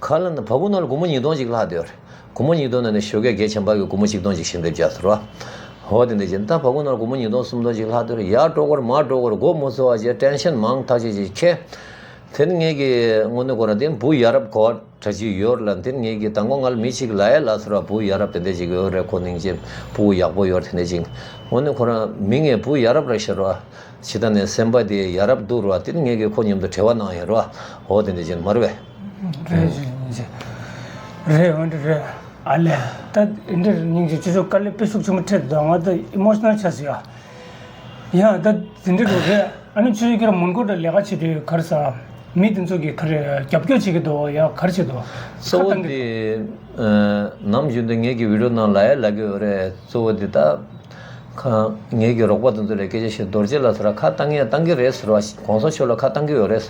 ག་ལ་ན་བ་ཀུན་ནང་ལ་སྒོར་མོ་ཉིས་སྟོང་ཅིག་ལྷག་བསྡད་ཡོད་རེད། སྒོར་མོ་ཉིས་སྟོང་ནང་ནས་ཞོགས་ཀས་རྒན་བྱམས་པ་གིས་སྒོར་མོ་གཅིག་སྟོང་ཅིག་ཞལ་འདེབས་བརྒྱབ་ཟེར་བ། འོ་དེ་འདྲ་བྱས་ད་བ་ཀུན་ནང་ལ་སྒོར་མོ་ཉིས་སྟོང་སུམ་སྟོང་ཅིག་ལྷག་བསྡད་ཡོད་རེད། ཡར་འགྲོ་དགོས་རེད། མར་འགྲོ་དགོས་རེད། སྒོར་མོ་ཟ་བ་བྱས་ཊེན་ཤན་མང་ཐག་ཆོད་ཅིག་འཁྱེར། དེ་ནས་ངེད་ཀྱི་དངོས་གནས་ཁོ་རང་དེ་བུ་ཡ་རབས་གོ་བ་འདྲ་ཅིག་ཡོད་ལ། དེ་ངེད་ཀྱིས་དང་པོ་ང་ལ་མི་གཅིག་ལབ་ཡ་ལ་ཟེར་བ། བུ་ཡ་རབས་དེ་འདྲ་ཅིག་ཡོད་རེད། ཁོ་སྙིང་རྗེ་ཕྲུ་གུ་ཡག་པོ་ཡོད་རེད། དེ་འདྲ་ཅིག་དངོས་གནས་ཁོ་རང་མིང་ངས་བུ་ཡ་རབས་རེད་ཤག་ར། ཇི་ལྟར་ནས་སེམས་པ་དེ་ཡ་རབས་འདུག་ར། དེ་ངེད་ཀྱིས་ཁོ་མཉམ་དུ་འབྲེལ་བ་གནང་ཡོད་ར། འོ་དེ་འདྲ་ཅིག་མ་རེད་པས། རེད་རེད་རེད། རེད། འོ་འདྲ་རེད། ཨ་ལས། ད་འདི་འདྲ་སྙིང་རྗེ། ཅི་ཚོ་དཀའ་ལས་དཔེ་ཤུགས་ཆེན་པོ་འཕྲད་འདུག། ང་ད་ཨི་མོ་ཤི་ནལ་ཆགས་སོང་ཡ། ཡ་ད་དེ་འདྲ་རེད། ཨ་ནི་ཆུ་ཚོད་ཁྱེད་རང་མོན་གྷོ་ལ་ལས་ཀ་བྱེད་དུས་ག་རེ་ཟ། མི་དེ་ཚོ་གིས་ག་རེ་རྒྱབ་སྐྱོར་བྱེད་ཀྱི་འདུག་ཡ། ག་རེ་བྱེད་འདུག། གཙོ་བོ་དེ་ནམ་རྒྱུན་དུ་ངེད་ཀྱི་བི་ཌི་ཡོ་ནང་ལ་ཡ་ལབ་ཀྱི་ཡོད་རེད། གཙོ་བོ་དེ་ད་ཁ་ངེད་ཀྱི་རོགས་པ་དེ་ཚོ་ལ་སྐད་ཆ་བཤད། རྡོ་རྗེ་ལ་ཟེར་བ་ཁ་བཏང་ཡ་བཏང་གི་རེད་ཟེར་བ། གོང་ས་མཆོག་ལ་ཁ་བཏང་གི་ཡོད་རེད།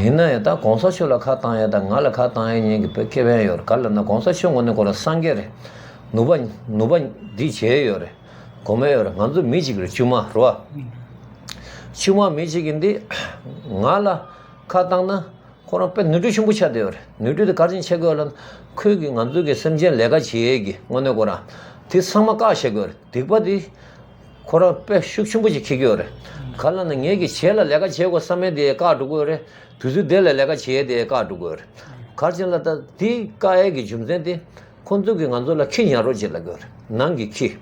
ཡིན་ན་ཡང་ད་གོང་ས་མཆོག་ལ་ཁ་བཏང་ཡ་དང་ང་ལ་ཁ་བཏང་ཡ་གཉིས་ཀྱི་བོད་ཁེ་ཕན་ཡོད་རེད། ག་ལ་ན་གོང་ས་མཆོག་དངོས་གནས་ཁོ་རང་སངས་རྒྱས་རེད། ནུས་པ་ནུས་པ་འདི་བྱས་ཡོད་རེད། གོ་མེད་ཡོད་རེད། ང་ཚོ་མི་གཅིག་རེད། ཆུང་མ་རེད་བ། ཆུང་མ་མི་གཅིག་གིས་འདི་ང་ལ་ཁ་བཏང་ན་ཁོ་རང་དཔེ་ནོར་འཁྲུལ་ཆེན་པོ་ཆགས་བསྡད་ཡོད་རེད། ནོར་འཁྲུལ་དེ་ག་རེ་བྱས་ཆགས་ཀྱི་ཡོད་ལབ་ན། ཁོས་ཀྱིས་ང་ཚོ་གི་སེམས་ཅན་ལས་ཀ་བྱེད་ཡས་ཀྱི་དངོས་གནས་ཁོ་རང་དེ་ཚང་མ་བཀག་བཞག་གི་ཡོད་རེད། སྡིག་པ་དེ་ཁོ་རང་དཔེ་ཤུགས་ཆེན་པོ་ཞིག་འཁྱེར་གྱི་ཡོད་རེད། ག་ལ་ན་ངེད་ཀྱིས་བྱས་ལ་ལས་ཀ་བྱེད་དགོས་བསམ་ཡས་དེ་བཀག་འགྲོ་གི་ཡོད་རེད། དུས་ཚོད་དེ་ལ་ལས་ཀ་བྱེད་ཡས་དེ་བཀག་འགྲོ་གི་ཡོད་རེད། ག་རེ་བྱས་ལ་ད་དེ་བཀག་ཡས་ཀྱི་རྒྱུ་མཚན་དེ། ཁོང་ཚོ་གིས་ང་ཚོ་ལ་ཁྱི་ཉར་རོགས་བྱེད་ལབ་ཀྱི་ཡོད་རེད། ནང་གི་ཁྱི།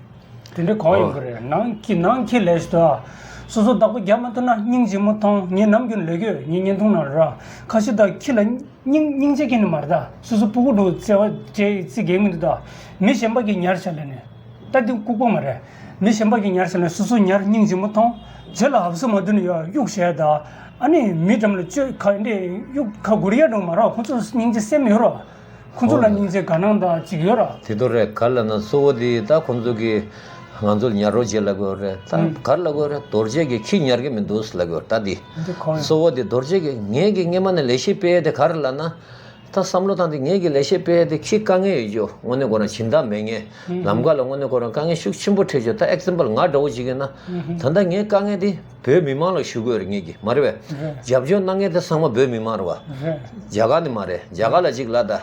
དེ་འདྲ་གང་ཡོང་གི་རེད། ནང་གི་ནང་ཁྱི་ལས་ཤི་ད། སོ་སོ་བདག་པོ་རྒྱབ་མ་ཐུབ་ན་སྙིང་རྗེ་མོ་མཐོང་། ངས་ནམ་རྒྱུན་ལས་ཀྱི་ངའི་བརྙན་ཐུང་ནང་ར། ཁ་ཤས་ད་ཁྱི་ལ་སྙིང་སྙིང་རྗེ་སྐྱེ་ནི་མ་རེད་ད། སོ་སོ་སྤུ་གུ་འགྲོ་བརྩེ་བ་བྱེད་རྩིས་གེ་མི་འདུག་ད། མི་གཞན་པ་གིས་ཉར་བྱ་ལས་ནས། ད་འདི་ལྐུགས་པ་མ་རེད། མི་གཞན་པ་གིས་ཉར་བྱ་ལས་སོ་སོ་ཉར་སྙིང་རྗེ་མོ་མཐོང་། རྗེས་ལ་ཧབ་སུ་མ་བསྡུ་ནས་ཡ་གཡུག་བྱས་ད། ཨ་ནི་མི་འགྲམ་ལ་བཅོས་ཁ་འདྲེ་གཡུག་ཁ་སྒུར་ཡ་འགྲོ་མ་ར། ཁོ་ཚོ་སྙིང་རྗེ་སེམས་ཡོད་ར། ཁོང་ཚོ་ལ་སྙིང་རྗེ་དགའ་སྣང་དང་ཅིག་ཡོད་ར། དེ་ཚོ་རེད། ག་ལ་ན་གཙོ་བོ་དེ་ད་ཁོང་ཚོ་གིས་ང་ཚོ་ལ་ཉར་རོགས་བྱེད་ལབ་ཀྱི་ཡོད་རེད། ད་ཨུམ། ག་རེ་ལབ་ཀྱི་ཡོད་རེད། རྡོ་རྗེ་གིས་ཁྱི་ཉར་གྱི་མི་འདུག་ལབ་ཀྱི་ཡོད་རེད། ད་དེ་འདི་ཁོ་གཙོ་བོ་དེ་རྡོ་རྗེ་གིས་ངེད་ཀྱིས་སྔས་མ་ནས་ལས་བྱེད་སྤེལ་ཡས་དེ་ག་རེ་ལབ་ན། ད་བསམ་བློ་བཏང་སྟེ་ངེད་ཀྱིས་ལས་བྱེད་སྤེལ་ཡས་དེ་ཁྱི་དཀའ་ངལ་ཡོད་རྒྱུ་དངོས་གནས་ཁོ་རང་སྦྱིན་བདག་མེད་མཁན། ཨུམ། ལམ་ཁ་ལ་དངོས་གནས་ཁོ་རང་དཀའ་ངལ་ཤུགས་ཆེན་པོ་འཕྲད་རྒྱུ། ད་ཨེག་ཛམ་པལ་ང་འདྲ་བོ་ཅིག་ཡིན་ན། ཨུམ། ད་ལྟ་ངའི་དཀའ་ངལ་དེ། བོད་མི་མང་ལ་ཞུ་དགོས་རེད། ངེད་ཀྱིས་མ་རེད་པས། རེད། རྒྱབ་སྐྱོར་གནང་མཁན་དེ་ཚང་མ་བོད་མི་མང་རེད་པ། རེད། རྒྱ་གར་ནི་མ་རེད། རྒྱ་གར་ལ་ཅིག་ལབ་ད།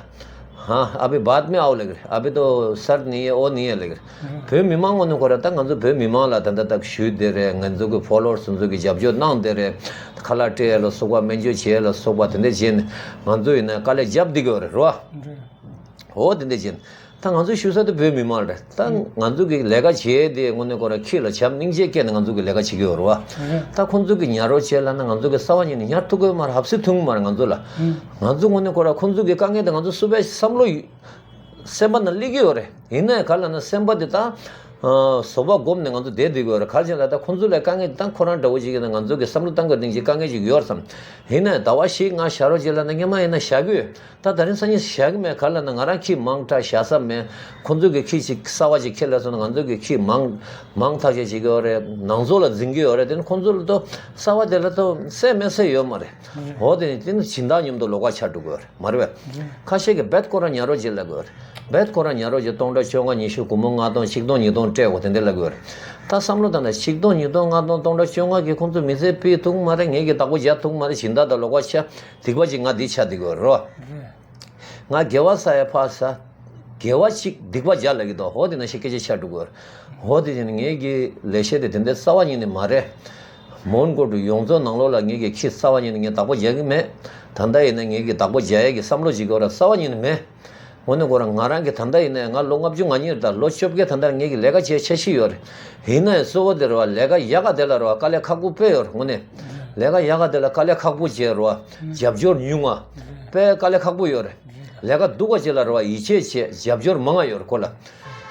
ཧ་ཨ་བི་བཱད་མེ་ཨའོ་ལབ་ཀྱི་རེད། ཨ་བི་དོ་སར་ནི་ཡེ་ཨོ་ནི་ཡེ་ལབ་ཀྱི་རེད། རེད། བོད་མི་མང་ངོ་ནས་ཁོ་ར་ད་ང་ཚོ་བོད་མི་མང་ལ་ད་ལྟ་ད་ཞུས་བསྡད་རེད། ང་ཚོ་གི་ཕོ་ལོ་ཝར་སི་ཚོ་གིས་རྒྱབ་སྐྱོར་གནང་བསྡད་རེད། ཁ་ལག་སྤྲད་ཡ་ལ་སོགས་པ་སྨན་བཅོས་བྱེད་ཡ་ལ་སོགས་པ་དེ་འདྲ་བྱས་ནས་ང་ཚོ་ཡིན་ན་དཀའ་ལས་རྒྱབ་བསྡད་ཀྱི་ཡོད་རེད། རེད་པ། རེད། འོ་དེ་འདྲ་བྱས་ནས། ད་ང་ཚོས་ཞུ་ས་དེ་བོད་མི་མང་རེད། ད་ང་ཚོ་གི་ལས་ཀ་བྱེད་དེ་དངོས་གནས་ཁོ་རང་ཁྱི་ལ་བྱམས་སྙིང་རྗེ་སྐྱེས་ནས་ང་ཚོ་གི་ལས་ཀ་བྱེད་ཀྱི་ཡོད་རེད་པ། ད་ཁོང་ཚོ་གི་ཉར་རོགས་བྱེད་ལབ་ན་ང་ཚོ་གི་རྩ་བ་ཉིད་ནས་ཉར་ཐུབ་ཀྱི་ཡོད་མ་རེད། ཧབ་སེ་ཐུབ་ཀྱི་མ་རེད་ང་ཚོ་ལ། ང་ཚོ་དངོས་གནས་ཁོ་རང་ཁོང་ཚོ་གི་དཀའ་ངལ་དེ་ང་ཚོ་བསུ་བའི་བསམ་བློ་ཡོད། སེམས་པ་ནང་སླེབས་ཀྱི་ཡོད་རེད། ཡིན་ནའི་ག་ལབ་ན་སེམས་པ་དེ་ད། བཟོད་པ་སྒོམ་ནས་ང་ཚོ་བསྡད་བསྡད་ཀྱི་ཡོད་རེད། ག་རེ་བྱས་ལབ་ད་ཁོང་ཚོ་ལ་དཀའ་ངལ་དེ་ད་ཁོ་རང་འདྲ་བོ་ཅིག་ཡིན་ན་ང་ཚོ་གི་བསམ་བློ་བཏང་དགོས་དེ་འདྲའི་དཀའ་ངལ་ཅིག་ཡོད་བསམ། ཡིན་ནའི་ཟླ་བ་བཞི་ལྔ་བཞག་རོགས་བྱེད་ལབ་ན་སྔས་མ་ཡིན་ན་བཞག་གི་ཡོད། ད་ད་རིང་སང་ཉིན་བཞག་གི་མེད། ག་རེ་ལབ་ན་ང་རང་ཁྱི་མང་དྲགས་བཞག་ས་མེད། ཁོང་ཚོ་གི་ཁྱི་ཅིག་གསར་པ་ཅིག་ཁྱེར་ལབ་སོང་ན་ང་ཚོ་གི་ཁྱི་མང་མང་ཐག་ཆོད་བྱེད་ཀྱི་ཡོད་རེད། ནང་ཚོགས་ལ་འཛིང་གི་ཡོད་རེད། དེ་ནི་ཁོང་ཚོ་ལ་ཏོ་གསར་པ་དེ་ལ་ཏོ་སྲས་མེད་སྲས་ཡོད་མ་རེད། འོ་དེ་ནི་དེ་ནི་སྦྱིན་བདག་མཉམ་དུ་ལོགས་ཀ་ཆགས་འགྲོ་གི་ཡོད་རེད། མ་རེད་པས། རེད། ཁ་ཤས་ཀྱིས་རྦད་ཁོ་རང་ཉར་རོགས་བྱེད་ལབ་ཀྱི་ཡོད་རེད། རྦད་ཁོ་རང་ཉར་རོགས་བྱེད་སྟོང་ཕྲག་བཅོ་ལྔ་ཉི་ཤུ་སྒོར་མོ་ལྔ་སྟོང་ཆིག་སྟོང་ཉིས་སྟོང་སྤྲད་དགོས་དེ་འདྲ་ལབ་ཀྱི་ཡོད་རེད། ད་བསམ་བློ་བཏང་ན་ཆིག་སྟོང་ཉིས་སྟོང་ལྔ་སྟོང་སྟོང་ཕྲག་བཅོ་ལྔ་གིས་ཁོང་ཚོ་མི་ཚེ་ཕུད་ཐུབ་མ་རེད། ངེད་ཀྱིས་བདག་པོ་རྒྱག་ཐུབ་མ་རེད། སྦྱིན་བདག་དང་ལོགས་ཀ་ཆགས། སྡིག་པ་ཅིག་ང་འདི་ཆགས་བསྡད་ཀྱི་ཡོད་རེད་པ། རེད། ང་དགེ་བ་བསགས་ཡ་ཕར་ཟ། དགེ་བ་ཅིག་སྡིག་པ་བརྒྱ་ལབ་ཀྱི་འདུག་འོ་དེ་ནང་བཞིན་སྐད་ཆ་ཆགས་འགྲོ་གི་ཡོད་རེད། འོ་དེ་བཞིན་ངེད་ཀྱི་ལས་བྱེད་དེ་དེ་འདྲའི་རྩ་བ་ཉིད་ནས་མ་རེད། མོན་གྷོ་གྲུ་ཡོངས་རྫོགས་ནང་ལོགས་ལ་ངེད་ཀྱི་ཁྱི་རྩ་བ་ཉིད་ནས་ངས་བདག་པོ་རྒྱག་གི་མེད། ད་ལྟ་ཡིན་ན་ངེད་ཀྱི་བདག་པོ་རྒྱག་ཡས་ཀྱི་བསམ་བློ་ཅིག་ཡོད་ར་རྩ་བ་ཉིད་ནས་མེད། དངོས་གནས་ཁོ་རང་ང་རང་གི་ད་ལྟ་ཡིན་ན་ང་ལོ་ལྔ་བཅུ་ང་གཉིས་རེད། ད་ལོ་བཅོ་བརྒྱད་ད་ལྟ་ངེད་ཀྱི་ལས་ཀ་བྱེད་འཆར་གཞི་ཡོད་རེད། ཡིན་ན་ཡང་གཙོ་བོ་དེ་རེད་བ། ལས་ཀ་ཡག་ག་དེ་ལ་རེད་བ། དཀའ་ལས་ཁག་པོ་དཔེ་ཡོད་རེད། དངོས་གནས་ལས་ཀ་ཡག་ག་དེ་ལ་དཀའ་ལས་ཁག་པོ་བྱས་རེད་བ། རྒྱབ་སྐྱོར་ཉུང་བ། དཔེ་དཀའ་ལས་ཁག་པོ་ཡོད་རེད། ལས་ཀ་སྡུག་ག་ཅིག་ལ་རེད་བ། ཡིད་ཆེས་བྱས་རྒྱབ་སྐྱོར་མང་ང་ཡོད་རེད་ཁོ་ལ།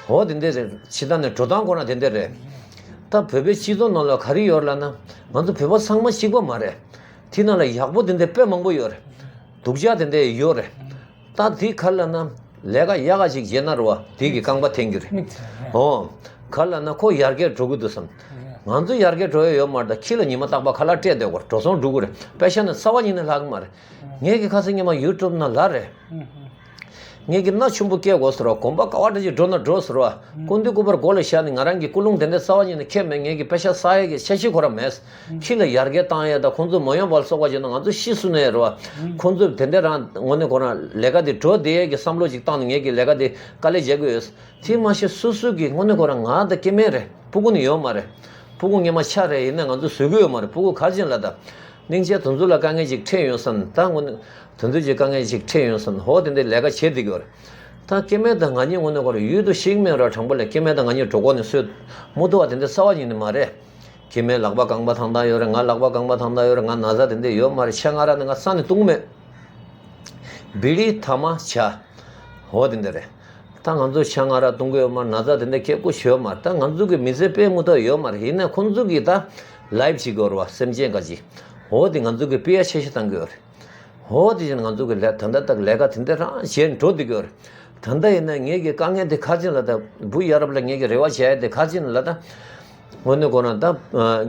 འོ་དེ་འདྲ་རེད། ཕྱི་ད་ནས་འགྲོ་སྟངས་ཁོ་ན་དེ་འདྲ་རེད། ད་བོད་པའི་སྤྱི་ཚོགས་ནང་ལ་ག་རེ་ཡོད་ལབ་ན། ང་ཚོ་བོད་པ་ཚང་མ་གཅིག་པ་མ་རེད། དེ་ནང་ལ་ཡག་པོ་དེ་འདྲ་དཔེ་མང་པོ་ཡོད་རེད། སྡུག་ཅག་དེ་འདྲ་ཡོད་རེད། ད་དེ་ག་ལབ་ན། ལས་ཀ་ཡག་ག་ཅིག་བྱས་ན་རེད་བ། དེ་གི་རྐང་པ་འཐེན་གྱི་རེད། དམིགས་བསལ་རེད། འོ། ག་ལབ་ན་ཁོ་ཡར་རྒྱས་འགྲོ་གི་འདུག་བསམ། ང་ཚོ་ཡར་རྒྱས་འགྲོ་ཡ་ཡོད་མ་རེད། ད་ཁྱི་ལ་ཉི་མ་རྟག་པར་ཁ་ལག་སྤྲད་བསྡད་དགོས་རེད། འགྲོ་སོང་འགྲོ་གི་རེད། པེ་ཤ་ནི་རྩ་བ་ཉིད་ནས་ལྷག་གི་མ་རེད། ངེད་ཀྱི་ཁ་སང་ཉི་མ་ཡུ་ཊུབ་ནང་ལབ་རེད། ངེད་ཀྱི་སྣ་ཆེན་པོ་སྐྱེ་དགོས་ཟེར་བ། གོམ་པ་ག་བ་འདྲ་ཅིག་འགྲོ་ན་འགྲོ་ཟེར་བ། སྐུ་མདུན་སྐུ་པར་སྒོ་ལ་བཞག་ནས་ང་རང་གི་ཀུན་སློང་དེ་འདྲ་རྩ་བ་ཉིད་ནས་ཁྱེད་མེད། ངེད་ཀྱི་པེ་ཤ་བསགས་ཡས་ཀྱི་འཆར་གཞི་ཁོ་རང་མེད། ཁྱི་ལ་ཡར་རྒྱས་བཏང་ཡས་དང་ཁོང་ཚོ་མ་ཡོང་བར་སོགས་པ་བྱས་ན་ང་ཚོ་ཤི་སོང་ནའི་རེད་བ། ཁོང་ཚོ་དེ་འདྲ་རང་དངོས་གནས་ཁོ་རང་ལས་ཀ་དེ་འགྲོ་བསྡད་ཡས་ཀྱི་བསམ་བློ་ཅིག་བཏང་ནས་ངེད་ཀྱི་ལས་ཀ་དེ་དཀའ་ལས་རྒྱག་གི་ཡོད། དེ་མ་ཤེས་སོ་སོ་གི་དངོས་གནས་ཁོ་རང་ང་དང་སྐྱེ་དམན་རེད། ཕྲུ་གུ་ནི་ཡོད་མ་རེད། ཕྲུ་གུ་སྔོན་མ་ཆགས་རེད། ཡིན་ན་ང་ཚོ་བཟོ་གི་ཡོད་མ་རེད། ཕྲུ་གུ་ག་རེ་བྱས་ན་ལབ་ད། སྙིང་རྗེ་དེ་ཚོ་ལ་དཀའ་ངལ་ཅིག་འཕྲད་ཡོང་བསམ། ད་དངོས་གནས་དེ་ཚོ་ཅིག་དཀའ་ངལ་ཅིག་འཕྲད་ཡོང་བསམ། ཧོ་དེ་འདྲའི་ལས་ཀ་བྱེད་བསྡད་ཀྱི་ཡོད་རེད། ད་སྐྱེ་དམན་དང་ང་གཉིས་དངོས་གནས་ཁོ་རང་ཡུལ་དུ་ཤེས་ཀྱི་མེད་ར། དྲང་པོ་ལས་སྐྱེ་དམན་དང་ང་གཉིས་གྲོད་ཁོག་ནས་གསོས་མ་ཐུབ་པ་དེ་འདྲ་རྩ་བ་ཉིད་ནས་མ་རེད། སྐྱེ་དམན་ལག་པ་རྐང་པ་ཐང་ཐང་ཡོད་རེད། ང་ལག་པ་རྐང་པ་ཐང་ཐང་ཡོད་རེད། ང་ན་ཚ་དེ་འདྲ་ཡོད་མ་རེད། ཆང་ང་ར་ནི་ང་ས་ནས་བཏུང་མེད། བི་ཌི་ཐ་མག་ཇ། འོ་དེ་འདྲ་རེད། ད་ང་ཚོ་ཆང་ང་ར་བཏུང་གི་ཡོད་མ་རེད། ན་ཚ་དེ་འདྲ་ཁྱབ་ཁུལ་ཡོད་མ་རེད། ད་ང་ཚོ་གི་མི་ཚེ་དཔེ་མུ་མཐུད་ཡོད་མ་རེད། ཡིན་ན་ཁོང་ཚོ་གི་ད་ལའིབ་བྱེད་དགོས་རེད་བ། སེམས་ཅན་ག་ཅིག་འོ་དེ་ང་ཚོ་གི་དཔེ་ཡ་ཆེ་ཤོས་བཏང་གི་ཡོད་རེད། འོ་དེ་བཞིན་ང་ཚོ་གི་ལས་ད་ལྟ་དག་ལས་ཀ་དེ་འདྲ་རང་བྱས་འགྲོ་བསྡད་ཀྱི་ཡོད་རེད། ད་ལྟ་ཡིན་ན་ངེད་ཀྱི་དཀའ་ངལ་དེ་ག་རེ་ཡིན་ལབ་ད། བུ་ཡ་རབས་ལ་ངེད་ཀྱི་རེ་བ་བྱས་ཡ་དེ་ག་རེ་ཡིན་ལབ་ད། དངོས་གནས་ཁོ་རང་ད་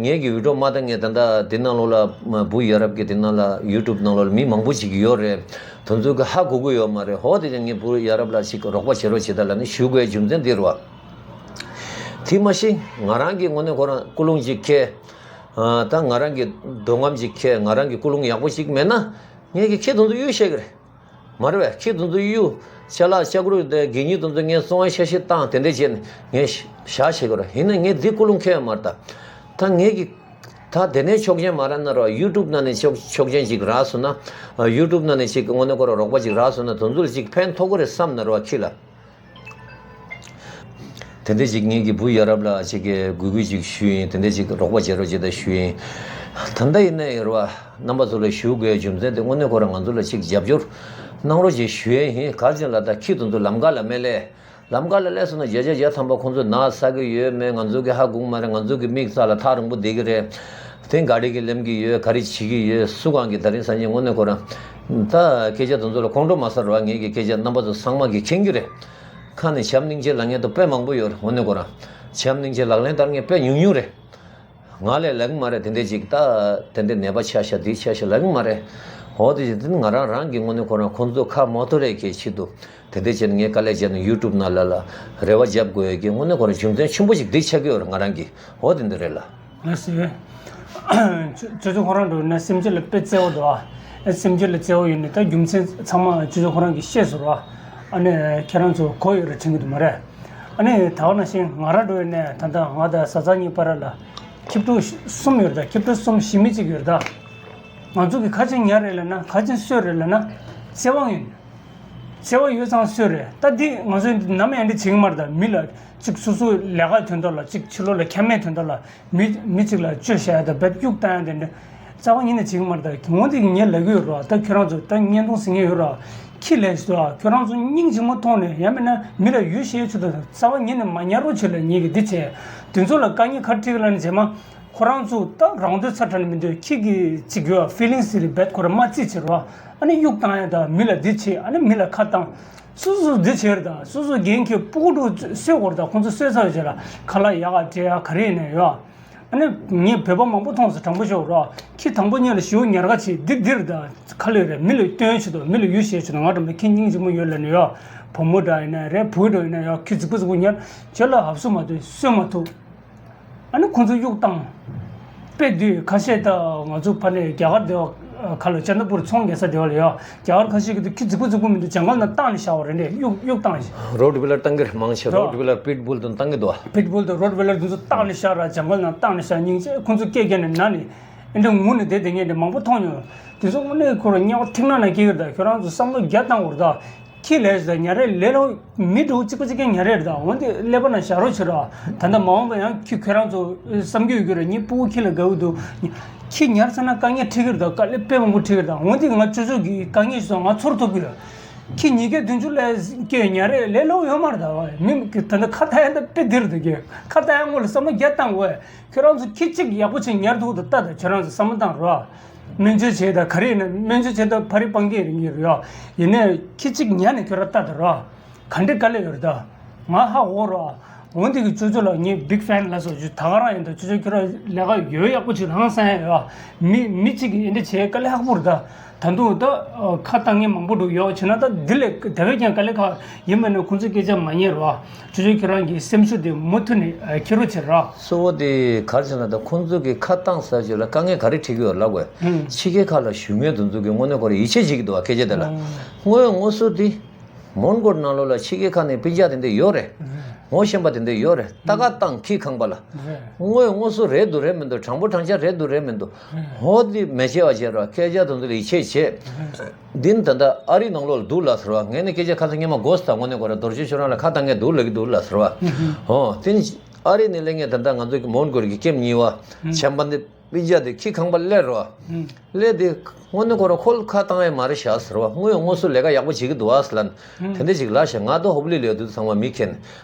ངེད་ཀྱི་བི་ཌི་ཡོ་མ་ད་ངས་ད་ལྟ་འདི་ནང་ལོགས་ལ་བུ་ཡ་རབས་ཀྱི་འདི་ནང་ལ་ཡུ་ཊུབ་ནང་ལོགས་ལ་མི་མང་པོ་ཅིག་ཡོད་རེད། དེ་ཚོ་གི་ཧ་གོ་གི་ཡོད་མ་རེད། ཧོ་དེ་ཀྱང་ངས་བུ་ཡ་རབས་ལ་ཅིག་རོགས་པ་བྱེད་རོགས་བྱེད་ད་ལབ་ནས་ཞུ་དགོས་རྒྱུ་མཚན་འདི་རེད་བ། དེ་མ་གཞི་ང་རང་གི་དངོས་གནས་ཁོ་རང་ཀུན་སློང་ཅིག་འཁྱེར། ད་ང་རང་གི་འདོད་རྔམ་ཅིག་འཁྱེར། ང་རང་གི་ཀུན་སློང་ཡག་པོ་ཅིག་མེད་ན་ངེད་ཀྱི་ཁྱི་དེ་ཚོ་གཡུག་བཤད་གི་རེད། མ་རེད་པས། ཁྱི་དེ་ཚོ་གཡུག་ཅ་ལག་ལྕགས་རུ་དེ་གད་སྙིགས་དེ་ཚོ་ངས་བཙོང་བའི་ཆ་ཤས་བཏང་དེ་འདྲས་བྱས་ནས་ངས་བཞག་བྱེད་དགོས་རེད། ཡིན་ན་ངས་འདི་ཀུན་སློང་འཁྱེར་ཡོད་མ་རེད་ད། ད་ངས་ཀྱི་ད་དེ་ནས་ཆོག་མཆན་མ་རག་ན་རོ། ཡུ་ཊུབ་ནང་ནས་ཆོག་ཆོག་མཆན་ཅིག་རག་སོང་ན། ཡུ་ཊུབ་ནང་ནས་ཅིག་དངོས་གནས་ཁོ་རང་རོགས་པ་ཅིག་རག་སོང་ན་དེ་ཚོ་ལ་ཅིག་ཕན་ཐོགས་ཀྱི་རེད་བསམ་ན་རོ་ཁྱི་ལ། དེ་འདྲས་ཅིག་ངེད་ཀྱི་བུ་ཡ་རབས་ལ་ཅིག་གི་གུས་གུས་ཅིག་ཞུས་ཡིན། དེ་འདྲས་ཅིག་རོགས་པ་བྱེད་རོགས་བྱེད་ད་ཞུས་ཡིན། ད་ལྟ་ཡིན་ན་ཡོད་རེད་བ། རྣམ་པ་ཚོ་ལ་ཞུ་དགོས་རྒྱུ་མཚན་དེ་དངོས་གནས་ཁོ་རང་ང་ཚོ་ལ་ཅིག་རྒྱབ་སྐྱོར་གནང་རོགས་ཅིག་ཞུ་ཡས་ཡིན། ག་རེ་ལབ་ད་ཁྱི་དེ་ཚོ་ལམ་ཁ་ལ་མི་སླེབས། ལམ་ཁ་ལ་སླེབས་སོང་ན་བརྒྱ་ཆ་བརྒྱ་ཐམ་པ་ཁོང་ཚོ་ན་ཟ་གི་ཡོད་མེད་ང་ཚོ་གི་ཧ་གོ་གི་མ་རེད། ང་ཚོ་གི་མིག་རྩ་ལ་ཐག་རིང་པོ་བསྡད་ཀྱི་རེད། དེ་ག་རེ་གི་ལེན་གི་ཡོད། ག་རེ་བྱེད་ཀྱི་ཡོད། སུ་གང་གི་ད་རིང་སང་ཉིན་དངོས་གནས་ཁོ་རང་ད་སྐད་ཆ་དེ་ཚོ་ལ་ཁོང་ཁྲོ་མ་ཟ་རོགས། ངེད་ཀྱི་སྐད་ཆ་རྣམ་པ་ཚོ་ཚང་མ་གི་མཁྱེན་གྱི་རེད། ཁ་ནས་བྱམས་སྙིང་རྗེ་ལབ་མཁན་དེ་དཔེ་མང་པོ་ཡོད་རེད། དངོས་གནས་ཁོ་རང་བྱམས་སྙིང་རྗེ་ལག་ལེན་བསྟར་མཁན་དཔེ་ཉུང་ཉུང་རེད། ང་ལས་ལབ་ཀྱི་མ་རེད། དེ་འདྲས་ཅིག་ད་དེ་འདྲས་ནད་པ་ཆགས་ཤག་འདི་ཆགས་ཤག་ལབ་ཀྱི་མ་རེད། འོ་དེ་བཞིན་དེ་ནི་ང་རང་རང་གི་དངོས་གནས་ཁོ་རང་ཁོང་ཚོ་ཁ་མ་ཐོ་རེ་གི་ཆེད་དུ་དེ་འདྲས་བྱས་ནས་ངས་དཀའ་ལས་བརྒྱབ་ནས་ཡུ་ཊུབ་ནང་ལ་ལ་རེ་བ་བརྒྱབ་དགོས་ཡོད་ཀྱི་དངོས་གནས་ཁོ་རང་རྒྱུ་མཚན་ཆེན་པོ་ཞིག་འདི་ཆགས་ཀྱི་ཡོད་རེད་ང་རང་གི། འོ་དེ་འདྲ་རེད་ལ། ལགས་སོ། ཅོ་ཅོ་ཁོ་རང་འགྲོ་ན་སེམས་ཅན་ལ་དཔེ་བརྩེ་བ་འདུག་ཨ། སེམས་ཅན་ལ་བརྩེ་བ་ཡོད་ནི་ད་རྒྱུ་མཚན་ཚང་མ་ཅོ་ཅོ་ཁོ་རང་གིས་ཤེས་སོང་ར། ཨ་ནི་ཁྱེད་རང་ཚོ་གོ་ཡོད་རེད་དྲན་གྱི་འདུག་མ་རེད། ཨ་ནི་ད་ག་ནང་བཞིན་ང་རང་འགྲོ་ཡོད་ནས་ད་ལྟ་ང་དང་བཟའ་ཚང་གཉིས་བར་ལ་ཁྱི་ཕྲུག་གསུམ་ཡོད་རེད་ད། ཁྱི་ཕྲུག་གསུམ་ཞི་མི་གཅིག་ཡོད་རེད་ད། ང་ཚོ་གི་ཁ་ཆེ་ཉར་རེད་ལབ་ན་ག་ཅིན་གསོས་རེད་ལབ་ན་བརྩེ་བ་ཡོད། བརྩེ་བ་ཡོད་ཙང་གསོས་རེད། ད་འདི་ང་ཚོས་ནམ་ཡང་འདི་བྱེད་ཀྱི་མ་རེད་ད། མི་ལ་གཅིག་སོ་སོའི་ལས་ཀ་དོན་དག་ལ་གཅིག་ཕྱི་ལོགས་ལ་ཁྱབ་མེད་དོན་དག་ལ་མི་མི་གཅིག་ལ་བཅོལ་བཞག་ཡ་ད་རྦད་གཡུག་བཏང་ཡ་དེ་འདྲ་རྩ་བ་ཉིད་ནས་བྱེད་ཀྱི་མ་རེད་ད། ངོ་འདི་ངས་ལབ་ཀྱི་ཡོད་རོགས། ད་ཁྱོད་རང་ཚོ་ད་བརྙན་ཐུང་གཟིགས་མཁན་ཡོད་རོགས། ཁྱི་ལས་ཞིག་ད་ཁྱོད་རང་ཚོ་སྙིང་རྗེ་མོ་མཐོང་ནས་ཡང་མིན་ན་མི་ལ་ཡུལ་ཤེས་ཆུ་ད་རྩ་བ་ཉིད་ནས་མ་ཉར་རོགས་བྱེད་ལ་ངེད་ཀྱི་འདི་བྱས། དེ་ཚོ་ལ་དཀའ་ངལ་ག་རེ་འཕྲད་ཀྱི་ལབ་ན་རྗེས་མ། ཁོ་རང་ཚོ་ད་རང་འདོད་ཚ་དྲག་ནས་མི་འདོད་ཁྱི་གི་ཅིག་ཡོད་ཕི་ལིང་སི་རེད་རྦད་ཁོ་རང་མ་རྩིས་བྱེད་རོགས། ཨ་ནི་གཡུག་བཏང་ཡ་ད་མི་ལ་འདི་བྱེད། ཨ་ནི་མི་ལ་ཁ་བཏང་། སོ་སོ་འདི་བྱེད་རེད་ད། སོ་སོ་རྒན་ཁྱི་སྤུ་གུ་ཕྲུག་གསོད་དགོས་རེད་ད། ཁོང་ཚོ་གསོད་ཚར་བའི་རྗེས་ལ་ཁ་ལག་ཡག་ག་སྤྲད་ཡ་ག་རེ་ཡིན་ན་ཡོད། ཨ་ནི་ངས་བོད་པ་མང་པོ་མཐོང་སོང་། དྲང་པོ་ཤོད་རོགས། ཁྱི་དང་པོ་ཉིད་ལ་ཞེ་པོ་ཉར་ག་བྱེད་འདི་འདི་རེད་ད། ཁ་ལོས་རེད། མི་ལ་སྟོན་ཆེད་དུ་མི་ལ་ཡུལ་ཤེས་ཆེད་དུ་ང་འགྲམ་ལ་ཁྱི་སྙིང་རྗེ་མོ་ཡོད་ལབ་ནས་ཡོད། བུ་མོ་འདྲ་ཡིན་ན་རེད། བུ་འདྲ་ཡིན་ན་ཡོད། ཁྱི་རྫིག་པོ་རྫིག་པོ་ཉར་བྱས་ལ་ཧབ་སུ་མ་ཐུབ་གསོད་མ་ཐུབ། ཨ་ནི་ཁོང་ཚོ་གཡུག་བཏང་། དཔེ་དུས་ཁ་ཤས་ད་ང་ཚོ་ཕ་ནས་རྒྱ་གར་དེ་བ་ཁ་ལོ་ཅན་དྲ་པུར་ཚོང་རྒྱག་ས་དེ་བ་ལ་ཡོད། རྒྱ་གར་ཁ་ཤས་ཀྱི་དུ་ཁྱི་རྫིག་པོ་རྫིག་པོ་མི་འདུག་ཇང་གལ་ནང་བཏང་ནས་བཞག་པ་རེད་འདྲས། གཡུག་གཡུག་བཏང་ཞིག་རོ་ཊི་ཝི་ལར་བཏང་གི་རེད། མང་ཆེ་རོ་ཊི་ཝི་ལར་པིཊ་བུལ་དང་བཏང་གི་འདུག་བ། པིཊ་བུལ་དང་རོ་ཊི་ཝི་ལར་དེ་ཚོ་བཏང་ནས་བཞག་ར། ཇང་གལ་ནང་བཏང་ནས་བཞག་སྙིང་རྗེ། ཁོང་ཚོ་སྐད་རྒྱག་ནས་ན་ནི། ཨེ་འདྲ་ངུ་ནས་བསྡད་བསྡད་མཁན་དེ་མང་པོ་མཐོང་མྱོང་། དེ་ཚོ་དངོས་གནས་ཁོ་རང་དམྱལ་བ་ཐིག་ནག་ནང་སྐྱེ་གི་རེད་ད། ཁྱོད་རང་ཚོ་བསམ་བློ་བརྒྱ་བཏང་དགོས་རེད་ད། ཁྱི་ལས་ཟེར་ཉ་རེད་ལས་སླ་པོ་མི་འདྲ་བོ་གཅིག་པ་གཅིག་རྐྱང་ཉ་རེད་རེད་ད། འོན་ཏེ་ཀླད་པ་ནང་བཞག་རོགས་བྱེད་རོགས། ད་ལྟ་མ་འོངས་པ་ཡང་ཁྱི་ཁྱོད་རང་ཚོ་བསམ་རྒྱུ་ཡོད་ཀྱི་རེད། ངའི་སྤུ་གུ་ཁྱི་ལ་དགའ་བོ་འདུག་ཁྱི་ཉར་ཚར་ན་དཀའ་ངལ་འཕྲད་ཀྱི་རེད་ད། དཀའ་ལས་དཔེ་མང་པོ་འཕྲད་ཀྱི་རེད་ད། འོན་ཏེ་ང་ཅོ་ཅོ་གི་དཀའ་ངལ་ཞིག་སོང་ང་ཚོར་ཐུབ་ཀྱི་ཡོད། ཁྱི་ཉིས་བརྒྱ་བདུན་ཅུ་ལས་སྐྱེ་ཉ་རེད་ལས་སླ་པོ་ཡོད་མ་རེད་ད། མི་ད་ལྟ་ཁ་བཏགས་ཡ་ད་དཔེ་འདིར་འདུག་གི། ཁ་བཏགས་ཡ་སྔོན་ལ་བསམ་བློ་བརྒྱ་བཏང་དགོས། ཁྱོད་རང་ཚོ་ཁྱི་གཅིག་ཡག་པོ་བྱས་ཉར་ཐུབ་འདུག་ལྟ་ད། ཁྱོད་རང་ཚོ་བསམ་བློ་བཏང་རོགས། སྨན་བཅོས་བྱས་ད་ག་རེ་ཡིན་ན། སྨན་བཅོས་བྱས་ད་ཕ་རི་སྤང་གི་རིང་གི་རོགས། ཡིན་ནའི་ཁྱི་གཅིག་ཉར་ནས་ཁྱོད་རང་ལྟ་ད་རོགས། ག་འདྲ་དཀའ་ལས་ཡོད་རེད་ད། ང་ཧ་གོ་རོགས། འོན་ཏེ་གི་ཅོ་ཅོ་ལ་ངས་big fan ལ་སོགས་ཅིག་ད་ག་རང་ཡིན་ད། ཅོ་ཅོ་ཁྱོད་རང་ལས་ཀ་ཡོད་ཡག་པོ་ཅིག་རང་སང་ཡ་ཡོད། མི་མི་གཅིག་གིས་འདི་འདྲ་བྱས་དཀའ་ལས་ཁག་པོ་རེད་ད། ད་དུང་ད་ཁ་བཏང་མཁན་མང་པོ་འདུག་ཡོད་བྱས་ན་ད་འདི་ལས་དེ་བས་ཀྱང་དཀའ་ལས་ཁག་ཡིན་པ་ན་ཁོང་ཚོའི་སྐད་ཆ་མ་ཉན་རོགས། ཅོ་ཅོ་ཁྱོད་རང་གི་སེམས་ཤུགས་དེ་མུ་མཐུད་ནས་འཁྱེར་རོགས་བྱེད་རོགས། གཙོ་བོ་དེ་ག་རེ་བྱས་ན་ད་ཁོང་ཚོ་གི་ཁ་བཏང་ས་ཅིག་ལ་དཀའ་ངལ་ག་རེ་འཕྲད་ཀྱི་ཡོད་ལབ་དགོས། ཕྱི་རྒྱལ་ཁག་ལ་བཞུགས་མཁན་དེ་ཚོ་གི་དངོས་གནས་ཁོ་རང་ཡིད་ཆེས་བྱེད་ཀྱི་འདུག་བ་སྐད་ཆ་དེ་ལ། དངོས་ཡོད་དངོས་སུ་དེ། མོན་གྷོ་ནང་ལོགས་ལ་ཕྱི་རྒྱལ་ཁག་ནས་སྤུན་ཀྱག་དེ་འདྲ་ཡོད་རེད། ངོ་ཤེས་པ་དེ་འདྲ་ཡོད་རེད། ད་ག་བཏང་ཁྱི་ཁང་པ་ལ། དངོས་ཡོད་དངོས་སུ་རེད་འདུག་རེད་མི་འདུག་དྲང་པོ་དྲང་བཞག་རེད་འདུག་རེད་མི་འདུག་འོ་དེ་མི་བྱེད་པ་བྱེད་རོགས། སྐད་ཆ་དེ་ཚོ་ལ་ཡིད་ཆེས་བྱེད། འདི་ནི་ད་ལྟ་ཨ་རི་ནང་ལོགས་ལ་འདུག་ལབ་ཟེར་བ། ངས་ནི་སྐད་ཆ་ཁ་སང་སྔོན་མ་གོ་ས་དང་དངོས་གནས་ཁོ་རང་རྡོ་རྗེ་ཁྱོད་རང་ལ་ཁ་བཏང་མཁན་འདུག་ལབ་ཀྱི་འདུག་ལབ་ཟེར་བ། འོ་དེ་ནི་ཨ་རི་ནས་སླེབས་མཁན་ད་ལྟ་ང་ཚོ་གི་མོན་གྷོ་གི་ཀེམ་གཉིས་པ་ཆམ་པ་འདི། སྤུན་ཀྱག་དེ་ཁྱི་ཁང་པ་སླེབས་རོ། སླེབས་དེ་དངོས་གནས་ཁོ་རང་ཁོ་ལ་ཁ་བཏང་ཡ་མ་རེད་ཤག་ཟེར་བ། དངོས་ཡོད་དངོས་སུ་ལས་ཀ་ཡག་པོ་བྱེད་ཀྱི་འདུག་ཨ་ཟེར་ལ། དེ་འདྲ་ཅིག་ལབ་ཤག་ང་ད་ཧོབ་ལི་ལས་དུས་ཚང་མ་མི་མཁན།